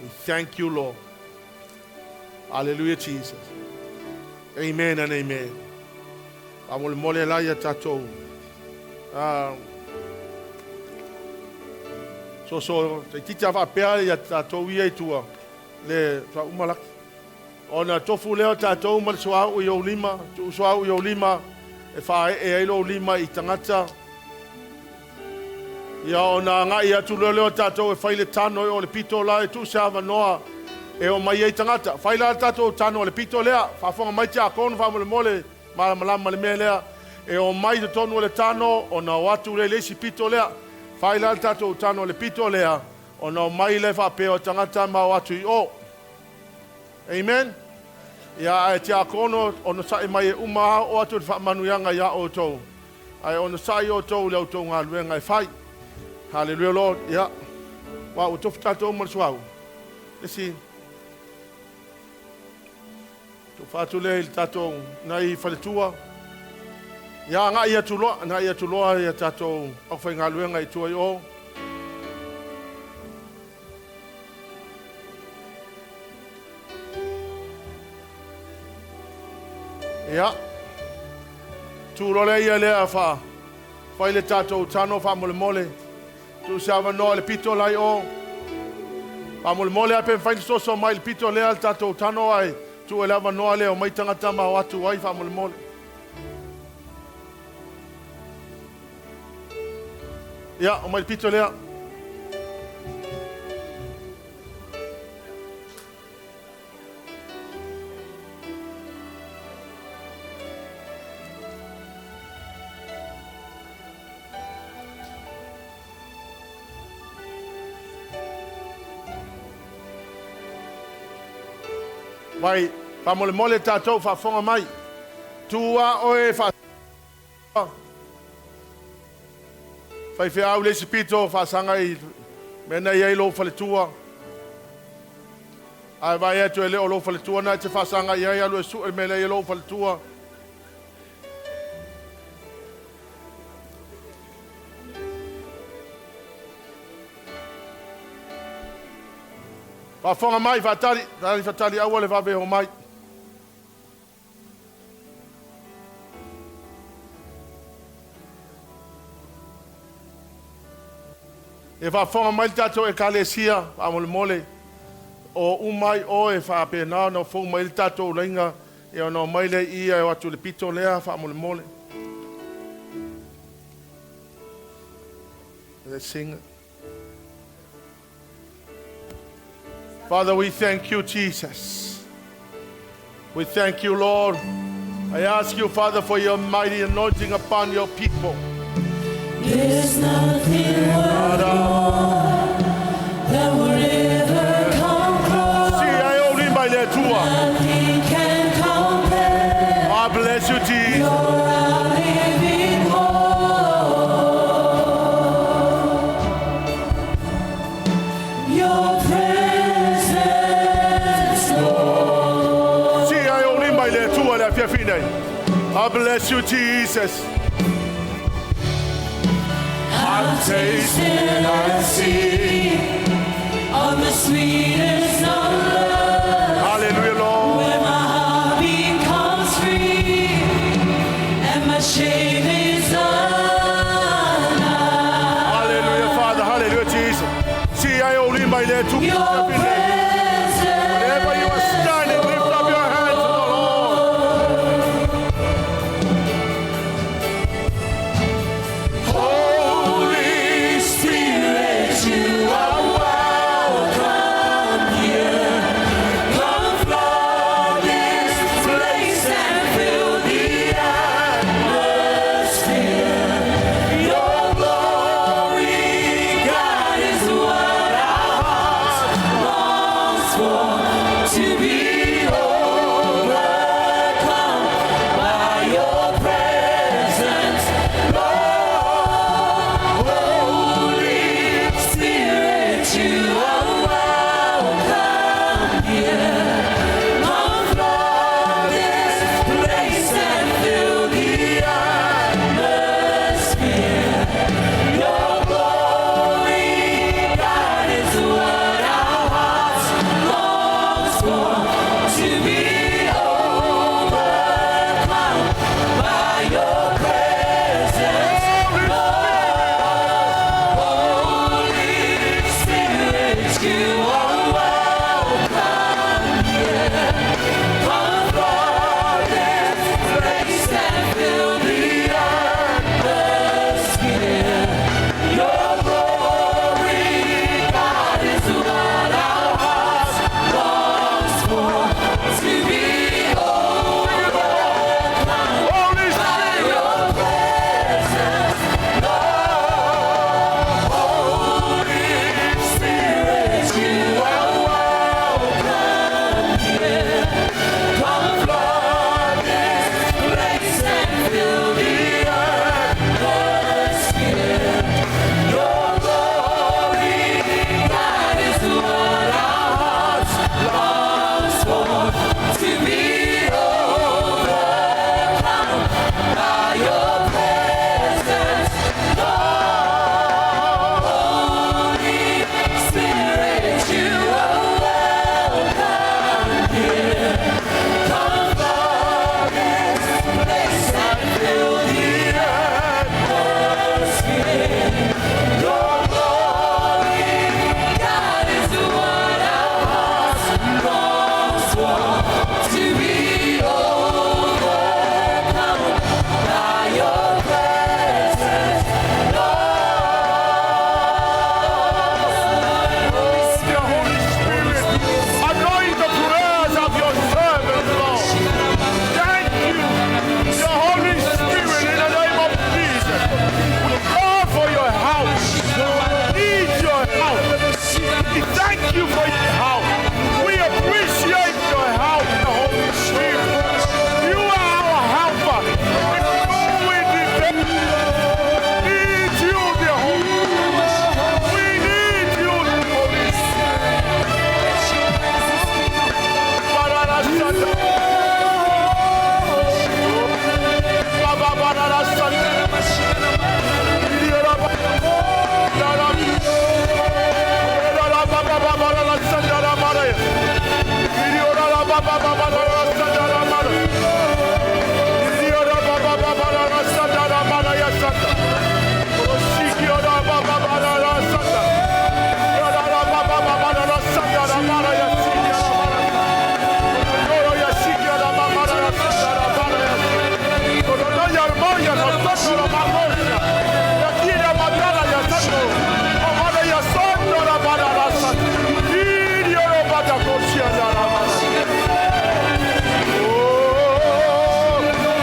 We thank you, Lord. Hallelujah, Jesus. Amen and amen. Faamolemole la ia tatou soso taititi a faapea ia tatou ia i tua le faauma laki. Ona tofu lea o tatou ma le suauu i ou lima, tuu suauu i ou lima e faaee ai lou lima i tagata. Ia ona agai atu loa lea o tatou e fai le tano o le pito la e tuu se avanoa e omai ai tagata. Fai la le tatou tano o le pito lea, faafofoga mai tiakono faamolemole malamalama le mea lea. E omai i totonu o le tano ona o atu lea i le isi pito lea. Fai la le tatou tano o le pito lea ona omai lea faapea o tagata ma o atu i o. Amen. Ia ae tiakono onosai mai e uma o atu le faamanuiaga ia outou. Ae onosai outou i le outou galuega e fai. Hallelujah Lord. Ia. Ua ua tofu tatou ma le suauu. Isi. Tofa atu lea i le tatou nai faletua. Ia agai atu loa, agai atu loa ia tatou aufaigaluega i tua i o. Ia. Tu loa lea ia lea fa fai le tatou tano faamolemole. Tuu se avanoa i le pito la i o. Faamolemole a pe mafai ona soso mai i le pito lea le tatou tano ae tuu e le avanoa lea omai tagata ma o atu ai faamolemole. Ia, omai le pito lea. Vai, faamolemole tatou faafofoga mai. Tu a oe fa. Faifeau le isi pito faasaga i mea na i ai lou faletua. Ae vaai atu e le o lou faletua na e te faasaga i ai, alu e sue le mea na i ai lou faletua. Faafofoga mai, faatali, tali, faatali, aua le vave o mai. E faafofoga mai le tatou ekalesia, faamolemole, o uma ai oe faapena ona fou mai le tatou laiga, e ona omai lea ia e o atu i le pito lea faamolemole. Let's sing. Father, we thank you, Jesus. We thank you, Lord. I ask you, Father, for your mighty anointing upon your people. There's nothing worth more that would ever come close. Si ai o lima i le Atua. Nothing can compare. I bless you, Jesus. You're our living hope. Your presence, Lord. Si ai o lima i le Atua le afiafi nei. I bless you, Jesus. I've tasted and seen of the sweetest of love. Hallelujah, Lord. Where my heart becomes free and my shame is undone. Hallelujah, Father. Hallelujah, Jesus. Si ai o lima i le Atua le Your afiafi nei. presence, Wherever you are standing, lift up your hands to the Lord. Holy Spirit, you are welcome here. Come flood this place and fill the atmosphere. Your glory, God, is what our hearts long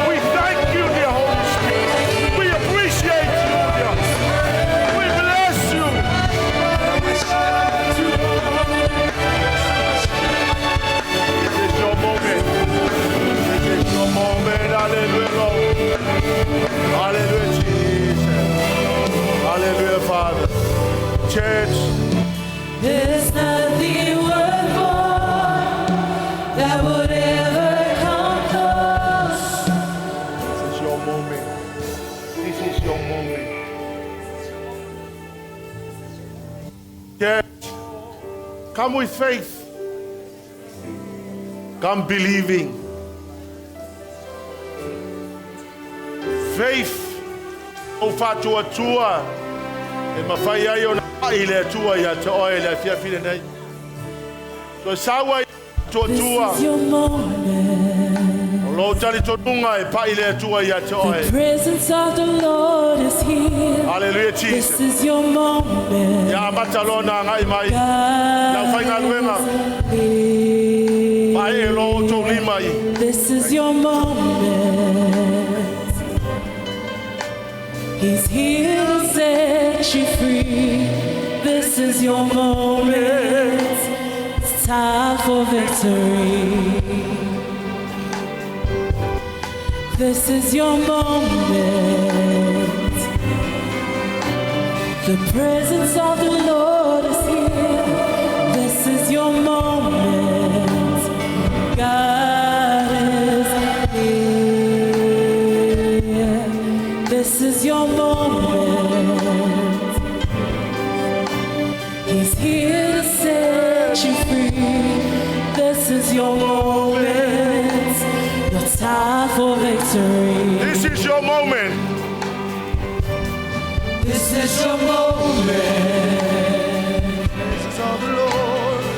We thank you, dear Holy Spirit. We appreciate you, dear. We bless you. This is your moment. This is your moment. Hallelujah, Lord. Hallelujah, Jesus. Hallelujah, Father. Church, There's nothing worth more that would ever come close. this is your moment. This is your moment. Church, come with faith. Come believing. Faith. O faatuatua. E mafai ai ona i le Atua ia te oe le afiafi lenei. So saua i This tuatua. is your moment. O lou talitonuga e pai le Atua ia te The oe. presence of the Lord is here. Hallelujah, This Jesus. is your moment. Ia amata lona agai mai. God Lau faigaluega. is here. Pae e lo outou lima i. This is your moment. He's here to set you free. This is your moment. It's time for victory. This is your moment. The presence of the Lord is here. This is your moment. God is here. This is your moment. He's here to set you free. This is your moment. Your time for victory. This is your moment. This is your moment.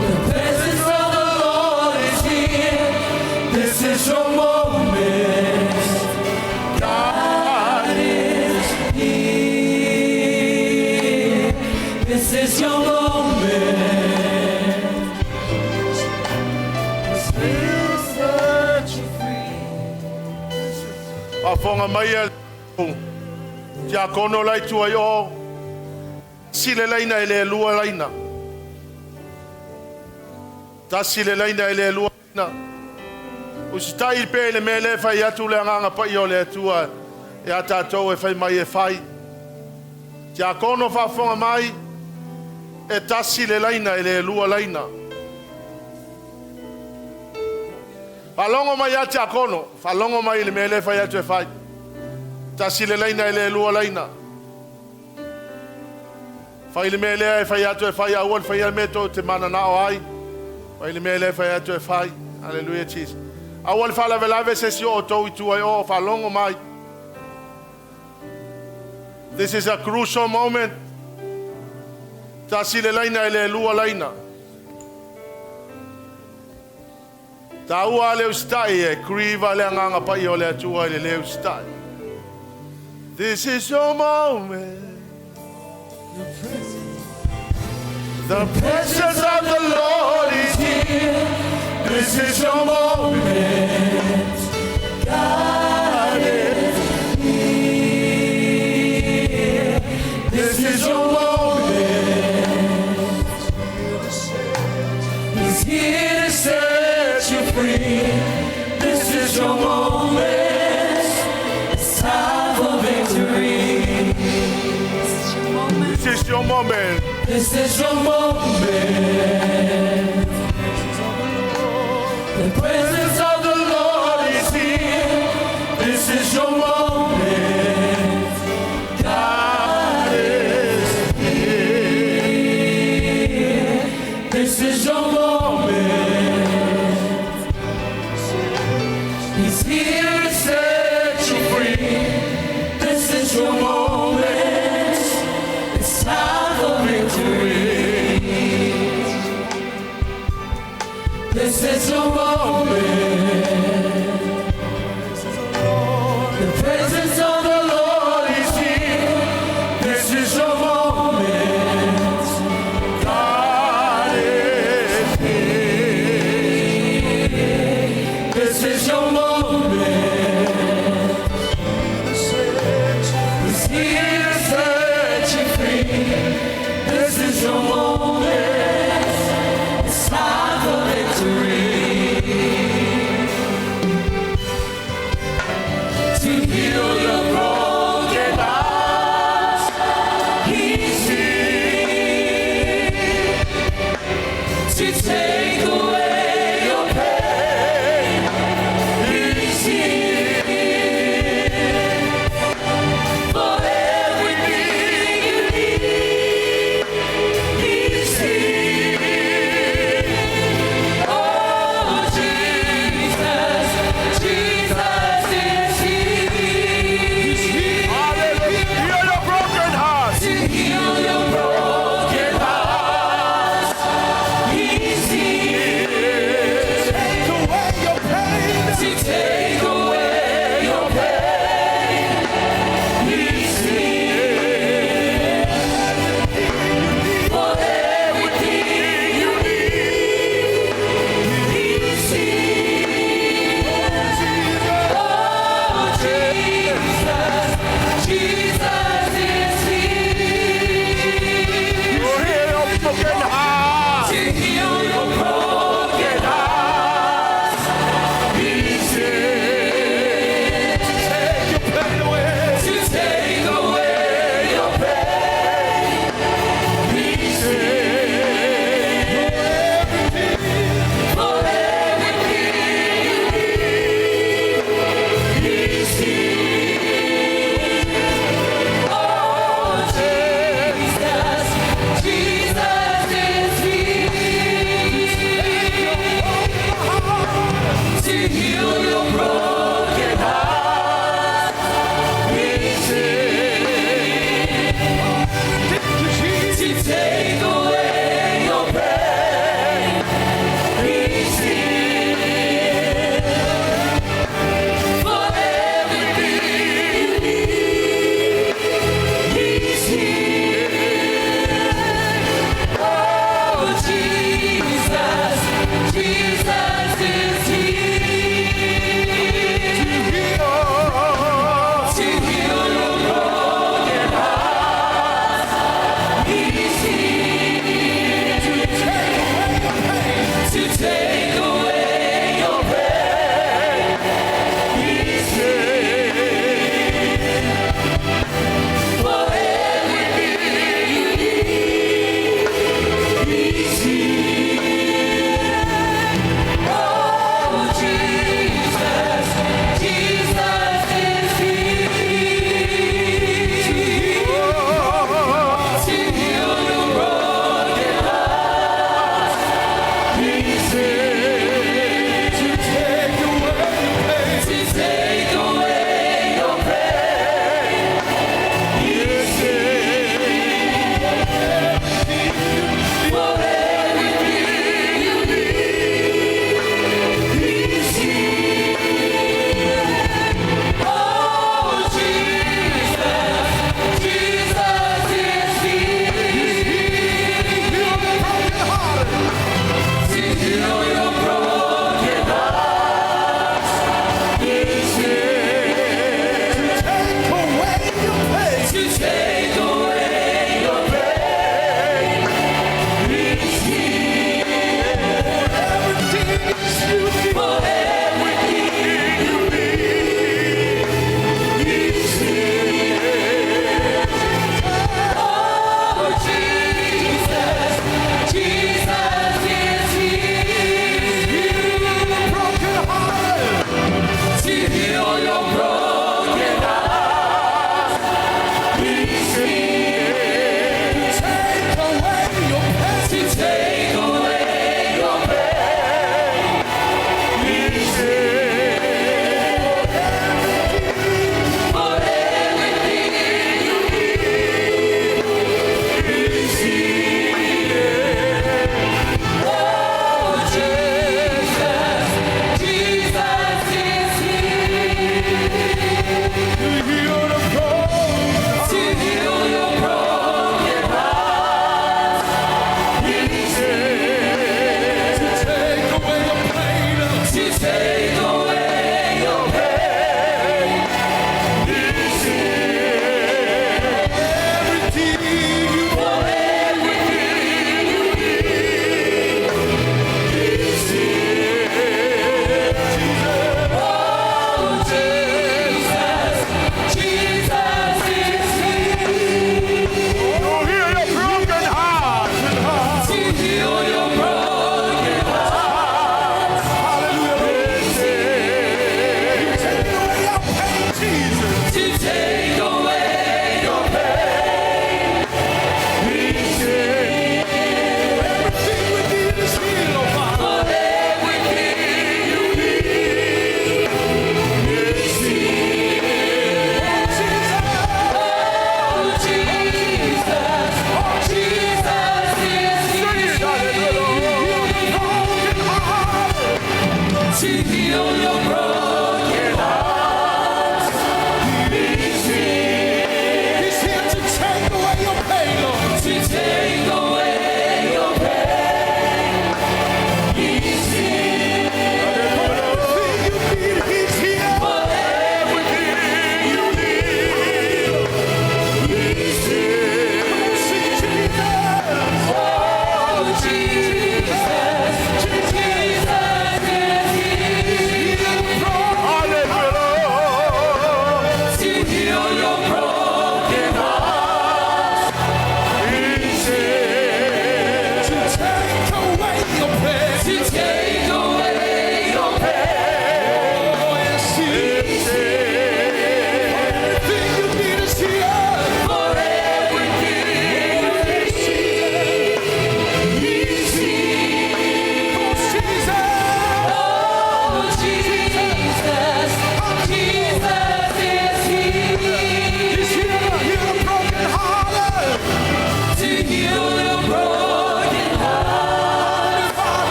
The presence of the Lord is here. This is your moment. God is here. This is your moment. He's here to set you free. Afonga mai e Tia kono lai tua i o. Si le laina e le lua laina. Tasi le laina e le lua laina. Usitai pe le mele fai atu le anganga pa i o le atua. E a tātou e fai mai e fai. Tia kono whaafonga mai. E tasi le laina e le lua laina. Whalongo mai a tia kono. Whalongo mai le mele fai atu e fai. Tasi le laina e le lua laina. Fai le mea lea e fai atu e fai aua le fai a le mea tō te mana na o ai. Fai le mea lea e fai atu e fai. Hallelujah, Jesus. Aua le faalavelave se si o tau i tua i o whalongo mai. This is a crucial moment. Tasi le laina e le lua laina. Ta ua le ustai e kriva le anganga pai o le atua i le le ustai. This is your moment. The presence of the Lord is here. This is your moment. God is here. This is your moment. He's here to set you free. This is your moment. It's time for victory. This is your moment. This is your moment. The presence of the Lord is here. This is your moment. God is here. This is your moment. This is your moment. The presence of the Lord is here. This is your moment. God is here. This is your moment. He's here to set you free. This is your moment. It's time for victory.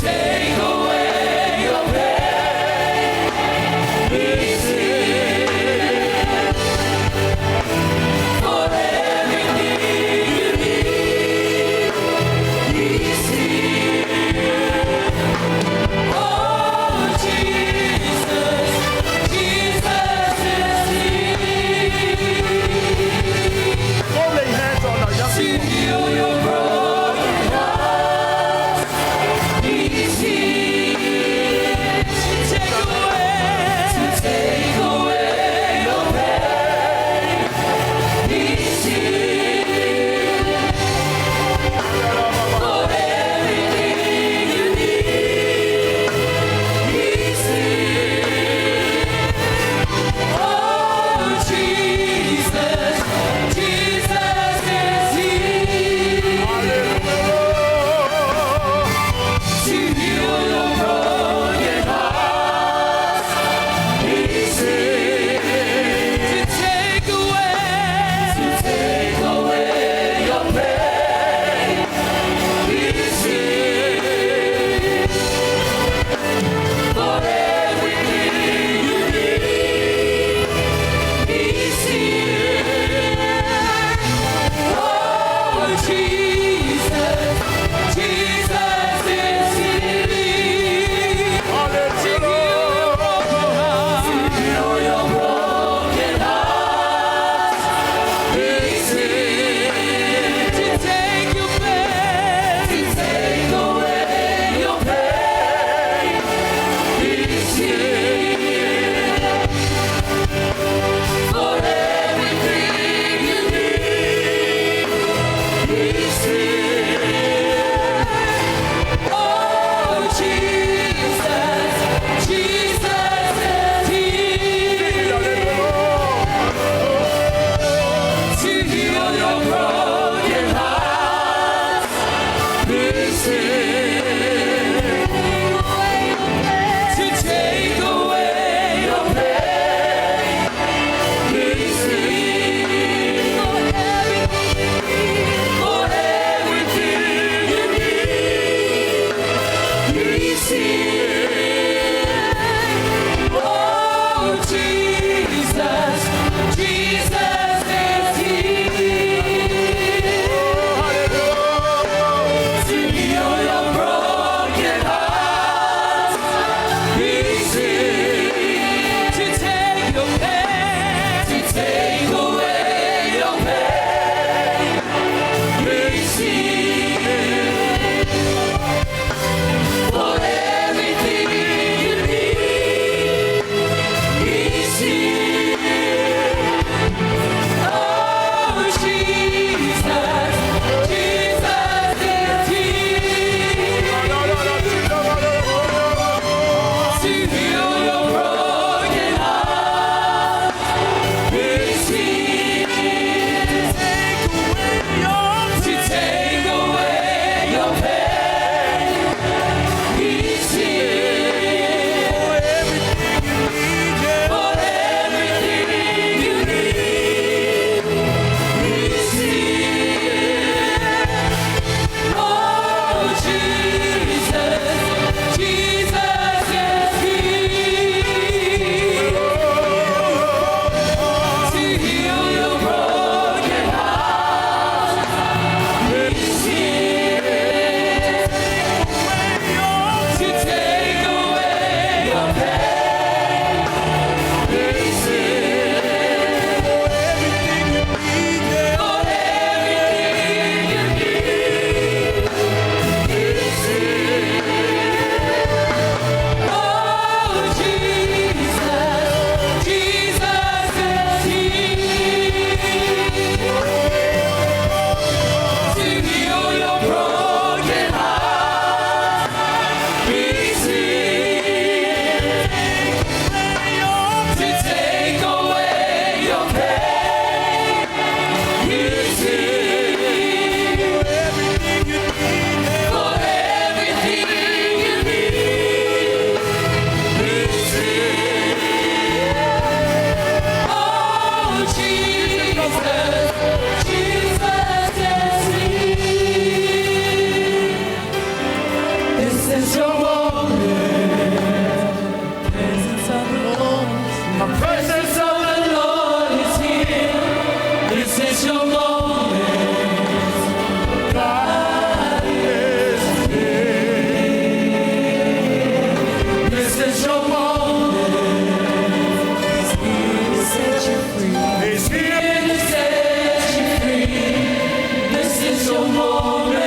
take away your pain. He's here for everything you need. He's here. Oh, Jesus, Jesus is here. Go lay hands on our young To people. heal your broken heart, He's here to take away, to take away your pain. He's here for everything you need. He's here. Oh, Jesus, Jesus is here to heal your broken heart. He's here to take away, to take away your pain. He's here for everything you need. He's here. Oh, Jesus, Jesus is here. To heal your broken heart. To heal your broken heart. He's here to take your pain. To take away your pain. He's here for everything you need. He's here. Oh, Jesus, Jesus is here to heal your broken heart. He's here to take away your pain. He's here for everything you need. He's here. Oh, Jesus, Jesus is here to heal your broken heart. He's here to take your pain, to take away your pain. He's here for everything. your moment. Presence of the Lord. The presence of the Lord is here. This is your moment. God is here. This is your moment. He's here to set you free. He's here. Here to set you free. This is your moment.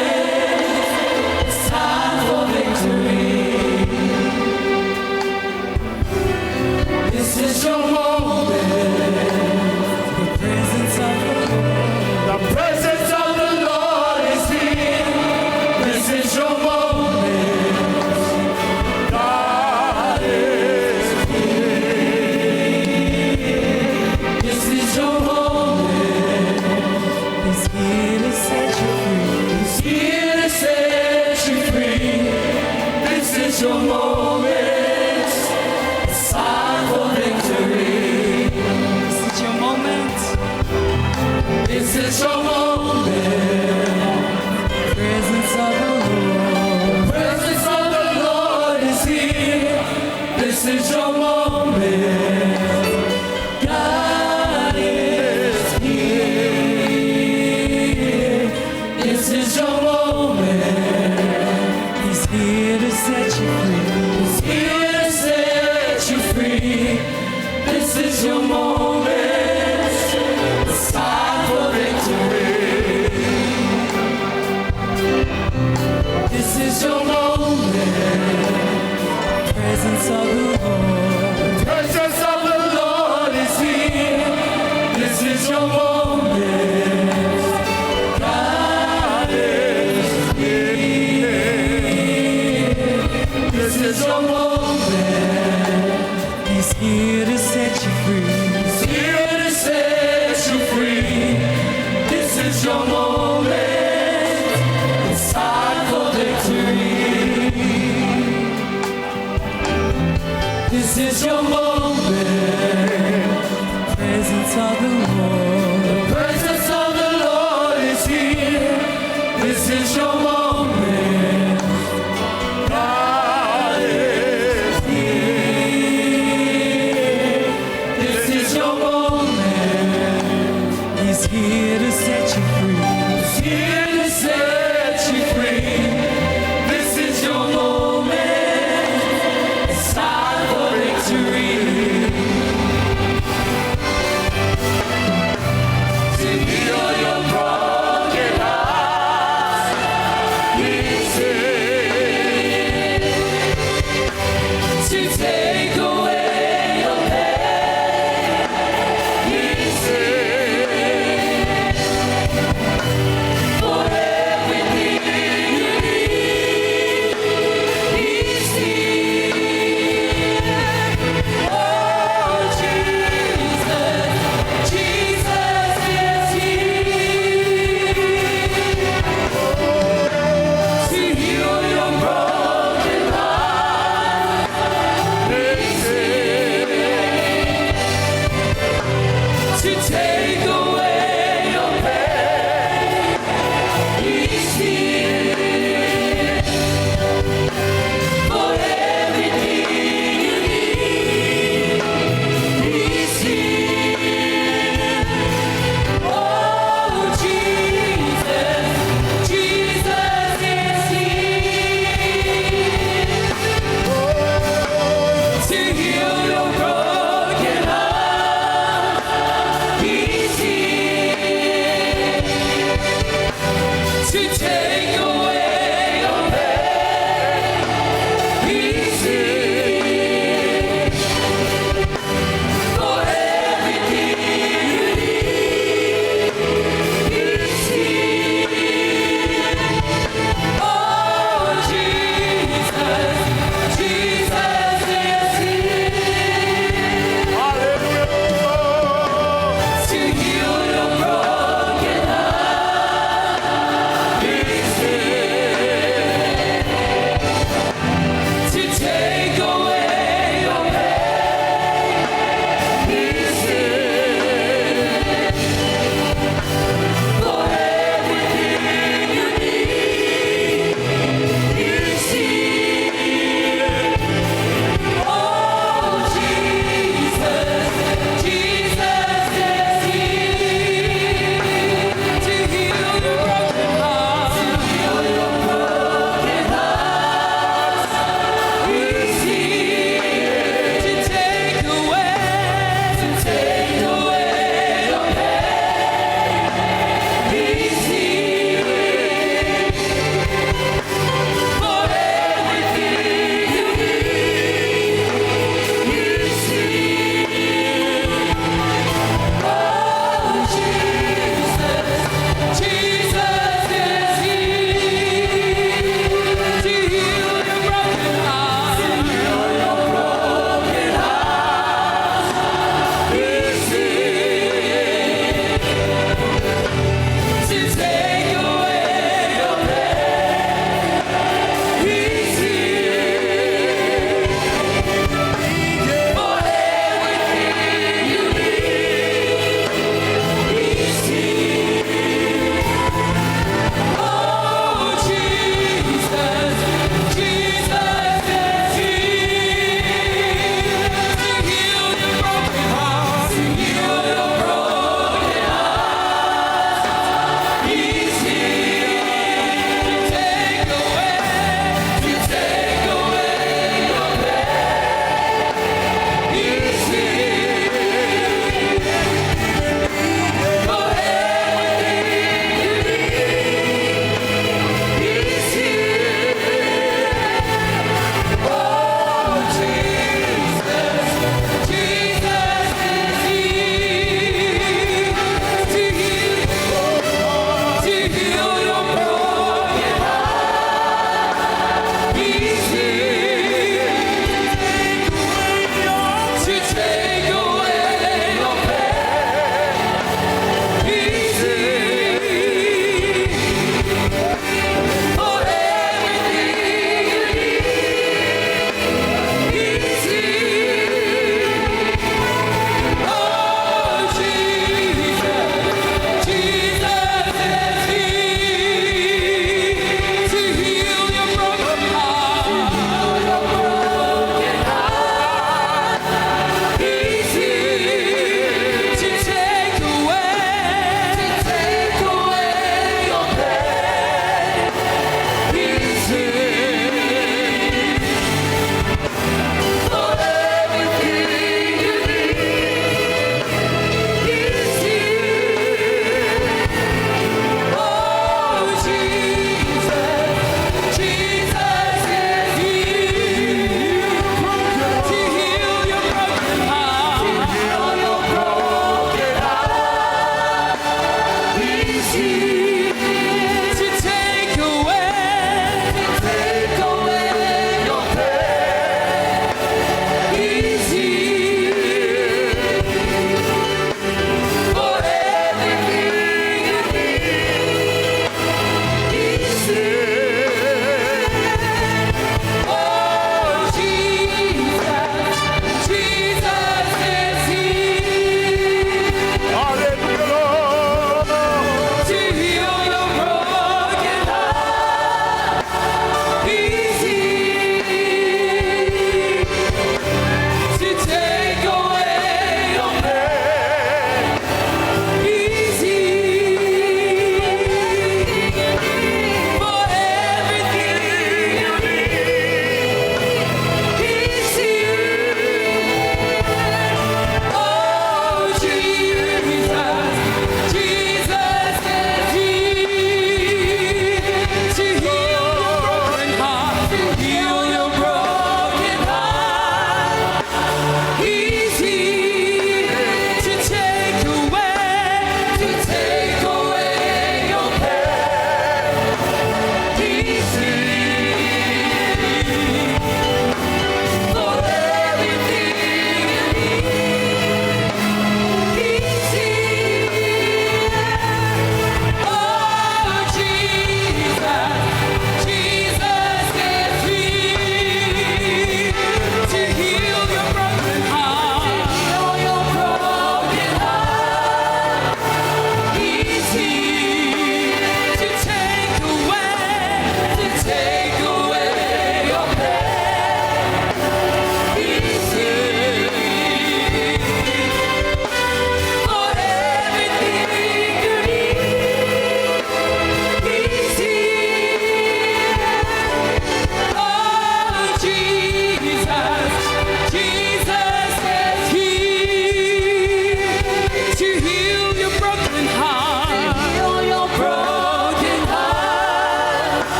It's time for victory. This is your moment. The presence of the Lord. The presence of the Lord is here. This is your moment. God is here. This is your moment. He's here to set you free. He's here to set you free. This is your moment. It's time for victory. This is your moment. This is your moment. Presence of the Lord. Presence of the Lord is here. This is your moment. God is here. This is your moment. He's here to set you free. He's here to set you free. This is your moment. It's time for victory. This is your moment. Presence of the Lord. Presence of the Lord is here. This is your moment. God is here. This is your moment. He's here to set you free. He's here to set you free. This is your moment. It's time for victory. This is your moment. Presence of the Lord. Presence of the Lord is here. This is your moment. God is here. This is your moment. He's here to set you free. He's here to set you free. This is your moment. It's time for victory.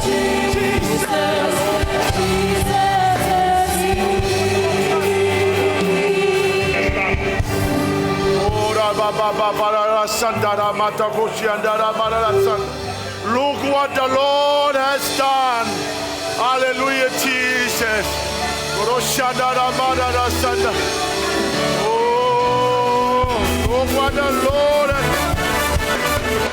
Jesus, Jesus is Ora ba ba ba ba ra ra sanda ra mata koshi anda ra ba ra ra sanda. Look what the Lord has done. Hallelujah, Jesus. Roshanda ra ma ra ra sanda. Oh, look what the Lord has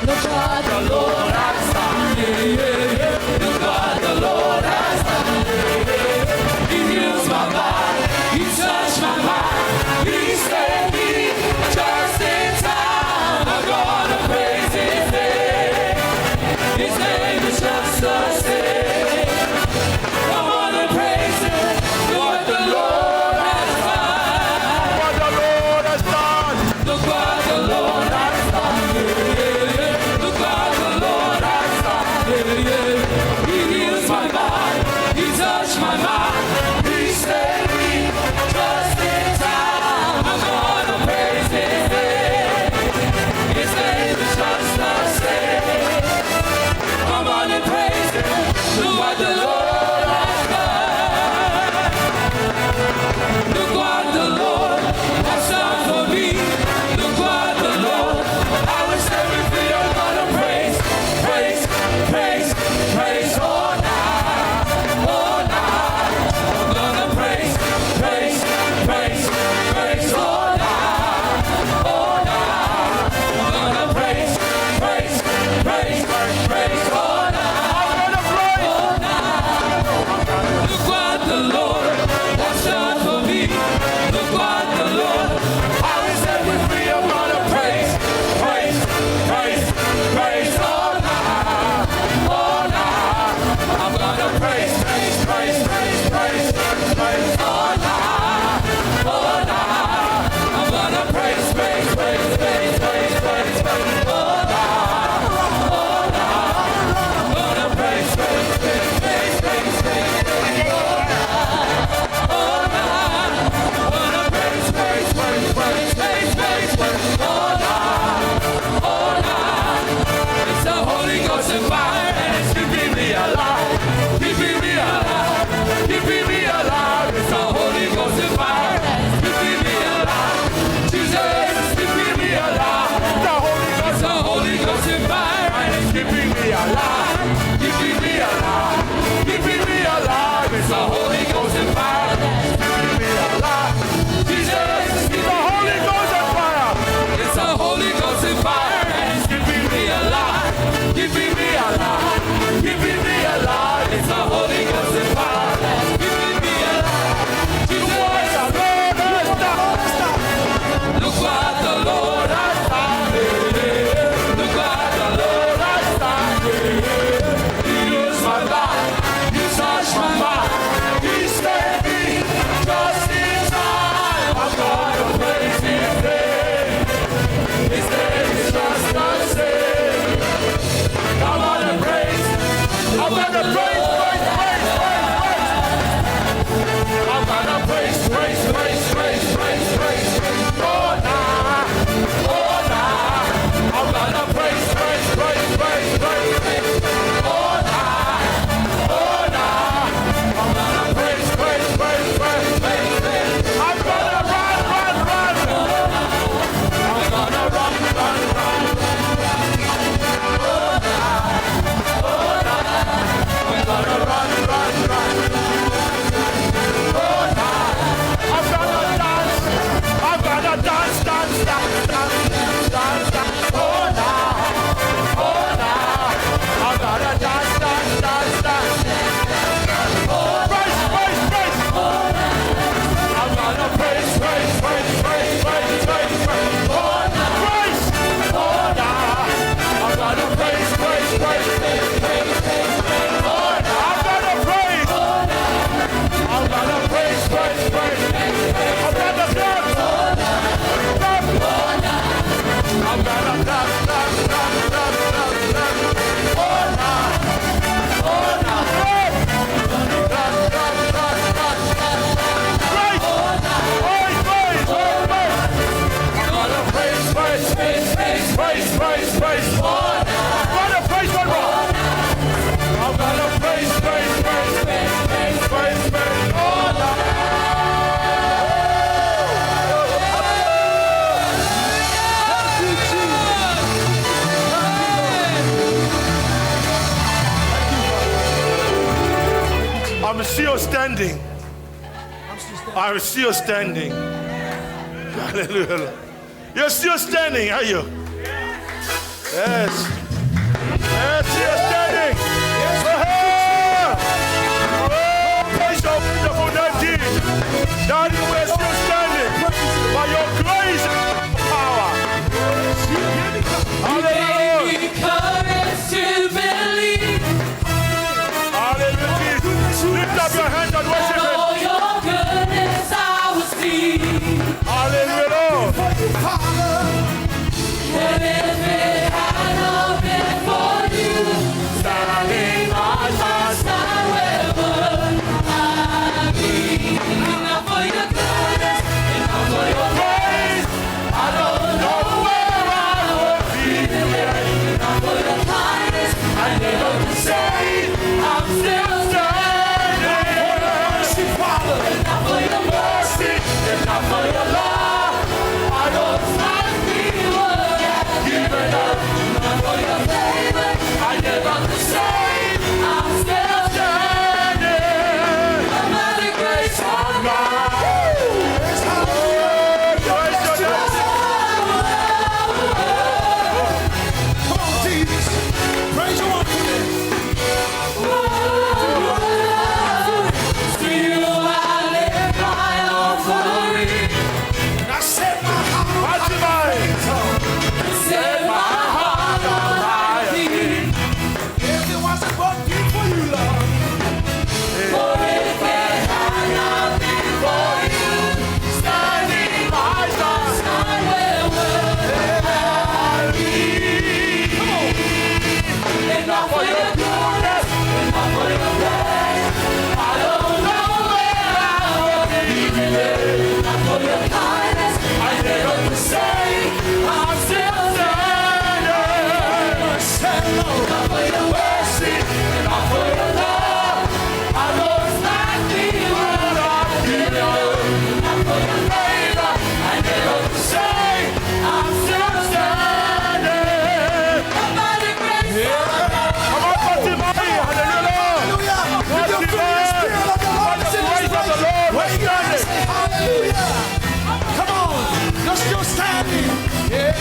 Look what the Lord has done. Yeah, yeah, yeah. Look what the Lord has done. Yeah, yeah. He heals my body. He touched my mind. He set me just in time. I'm gonna praise His name. His name is just the same. I wanna praise Him. What the Lord has done. what the Lord has done. Look what the Lord has done. Yeah, yeah, yeah. Look what the Lord has done. Yeah, I'm still standing. I'm still standing. Hallelujah. You're still standing, are you? Yes. Yes, you're standing. Yes. Oh, praise your wonderful name, Jesus. Daddy, we're still standing by your grace and power. Hallelujah. Courage to believe Hallelujah, Jesus. Lift up your hands and worship Him. all your goodness I will see. Hallelujah, Lord. And if it had not been for you, standing on my side, where would I be? Not for your goodness, and not for your grace, I don't know where I would be today. Not for your kindness, I never could say I'm still standing. And not for your mercy, and not for your love, I don't like would have given up. Not for your favor, I never could say I'm still standing. By the grace of God. Praise your name. Come on, Jesus. Praise your wonderful name. To you I lift my offering. And I set my heart on Fatima. Set my heart on high. If it wasn't but for you, Lord. For if it had not been for you, standing by my side, where would I be? If not for your goodness, if not for your grace, I don't know where I would be today. Not for your kindness, I never could say I'm still standing. Not for your mercy, and not for your love, I most likely would have given up. Not for your favor, I never could say I'm still standing. By the grace of God. Come on, Fatima. Hallelujah. Hallelujah. If you feel the Spirit of the Lord is in this Praise of the place, Lord, we're wave your hands standing. and say, hallelujah. Come on. You're still standing. Yeah.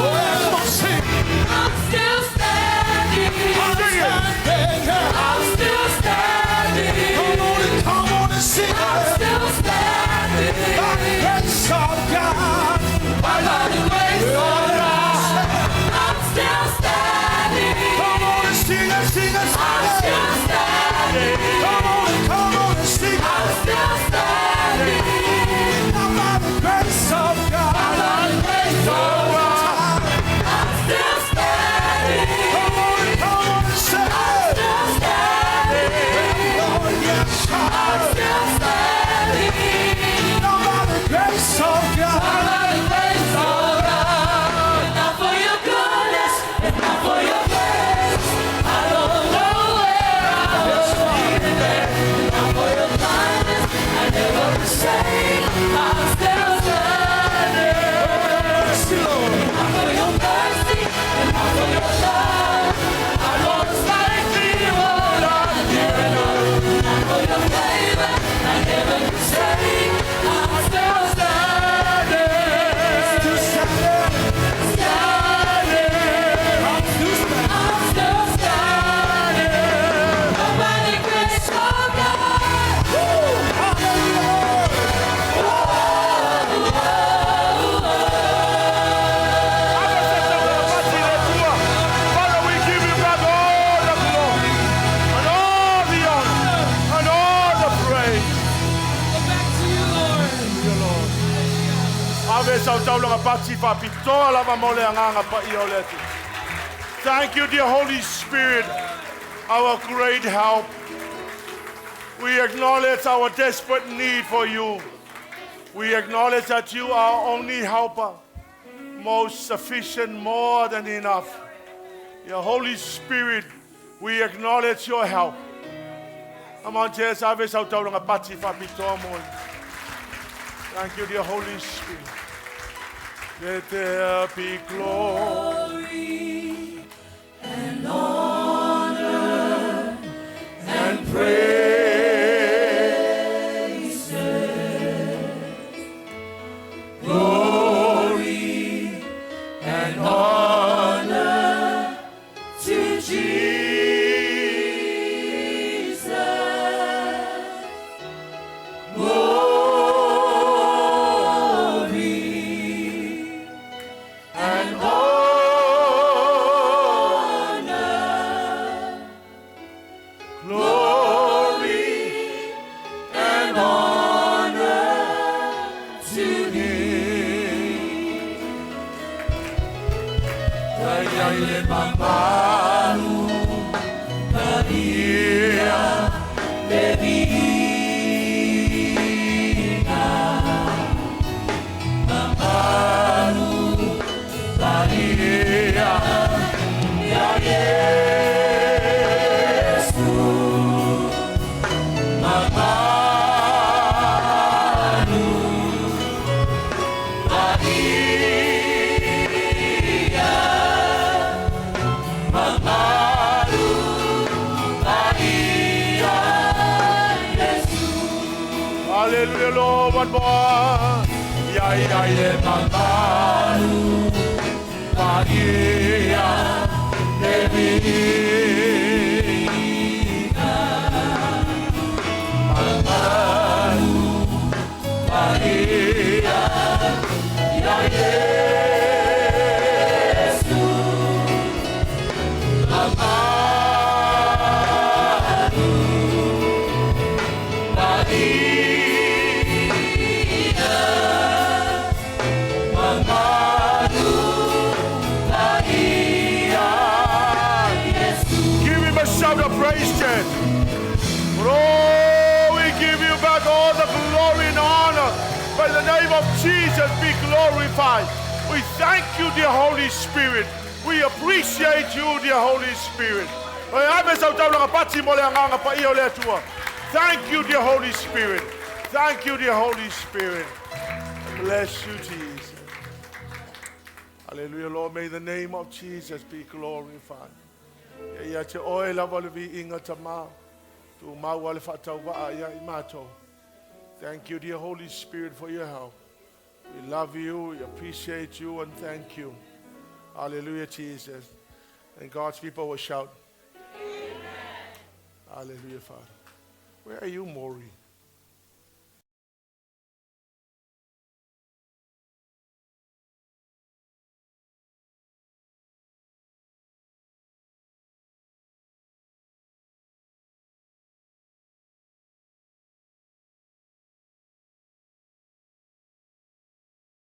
Oh, yeah. Come on, sing. I'm still standing. Sing it. Yeah, yeah. I'm still standing. Come on and sing. I'm still standing. By the grace of God. By the grace of God. I'm still standing. Come on and sing and sing and I'm sing. still standing. Come on and sing. I'm still standing. By the grace of God. By the grace of God. I'm still standing. Come on and say. Still standing. Lord, yes, I'm still standing. By the grace of God. By the grace of God. Not for your goodness and not for your grace, I don't know where I would be today. Not for your kindness, I never could say I'm still standing. Mercy, Lord. Not for your mercy and not for your love, I most likely would have given up. Not for your favor, I never could say I'm still standing. Still standing. Standing. I'm still standing. I'm still standing. By the grace of God. Hallelujah. Father, we give you back all the glory and all the honor and all the praise. Back to you, Lord. Hallelujah, Lord. Ave sau taulaga pati faapitoa lava mo le agaga paia o le Atua. Thank you, dear Holy Spirit, our great help. We acknowledge our desperate need for you. We acknowledge that you are our only helper, most sufficient, more than enough. Your Holy Spirit, we acknowledge your help. Come on, chairs, ave sau taulaga pati faapitoa mo. Thank you, dear Holy Spirit. Let there be glory And honor and praise. Glory and honor to Him. Ia i le mamalu, paia le viiga. Mamalu, paia ia Iesu. Mamalu, paia, mamalu, paia Iesu. Hallelujah, Lord, one more. Ia ia le mamalu, paia le viiga. Mamalu, paia ia Iesu. Mamalu, paia, mamalu, paia Iesu. Give him a shout of praise, church. Oh, we give you back all the glory and honor. By the name of Jesus be glorified. We thank you, dear Holy Spirit. We appreciate you, dear Holy Spirit. Thank you, dear Holy Spirit. Thank you, dear Holy Spirit. Bless you, Jesus. Hallelujah, Lord. May the name of Jesus be glorified. Ia te oe lava le viiga Tamā. Tu maua le faatauvaa ia i matou. Thank you, dear Holy Spirit, for your help. We love you, we appreciate you, and thank you. Hallelujah, Jesus. And God's people will shout. Amen. Hallelujah, Father. Where are you, Maury?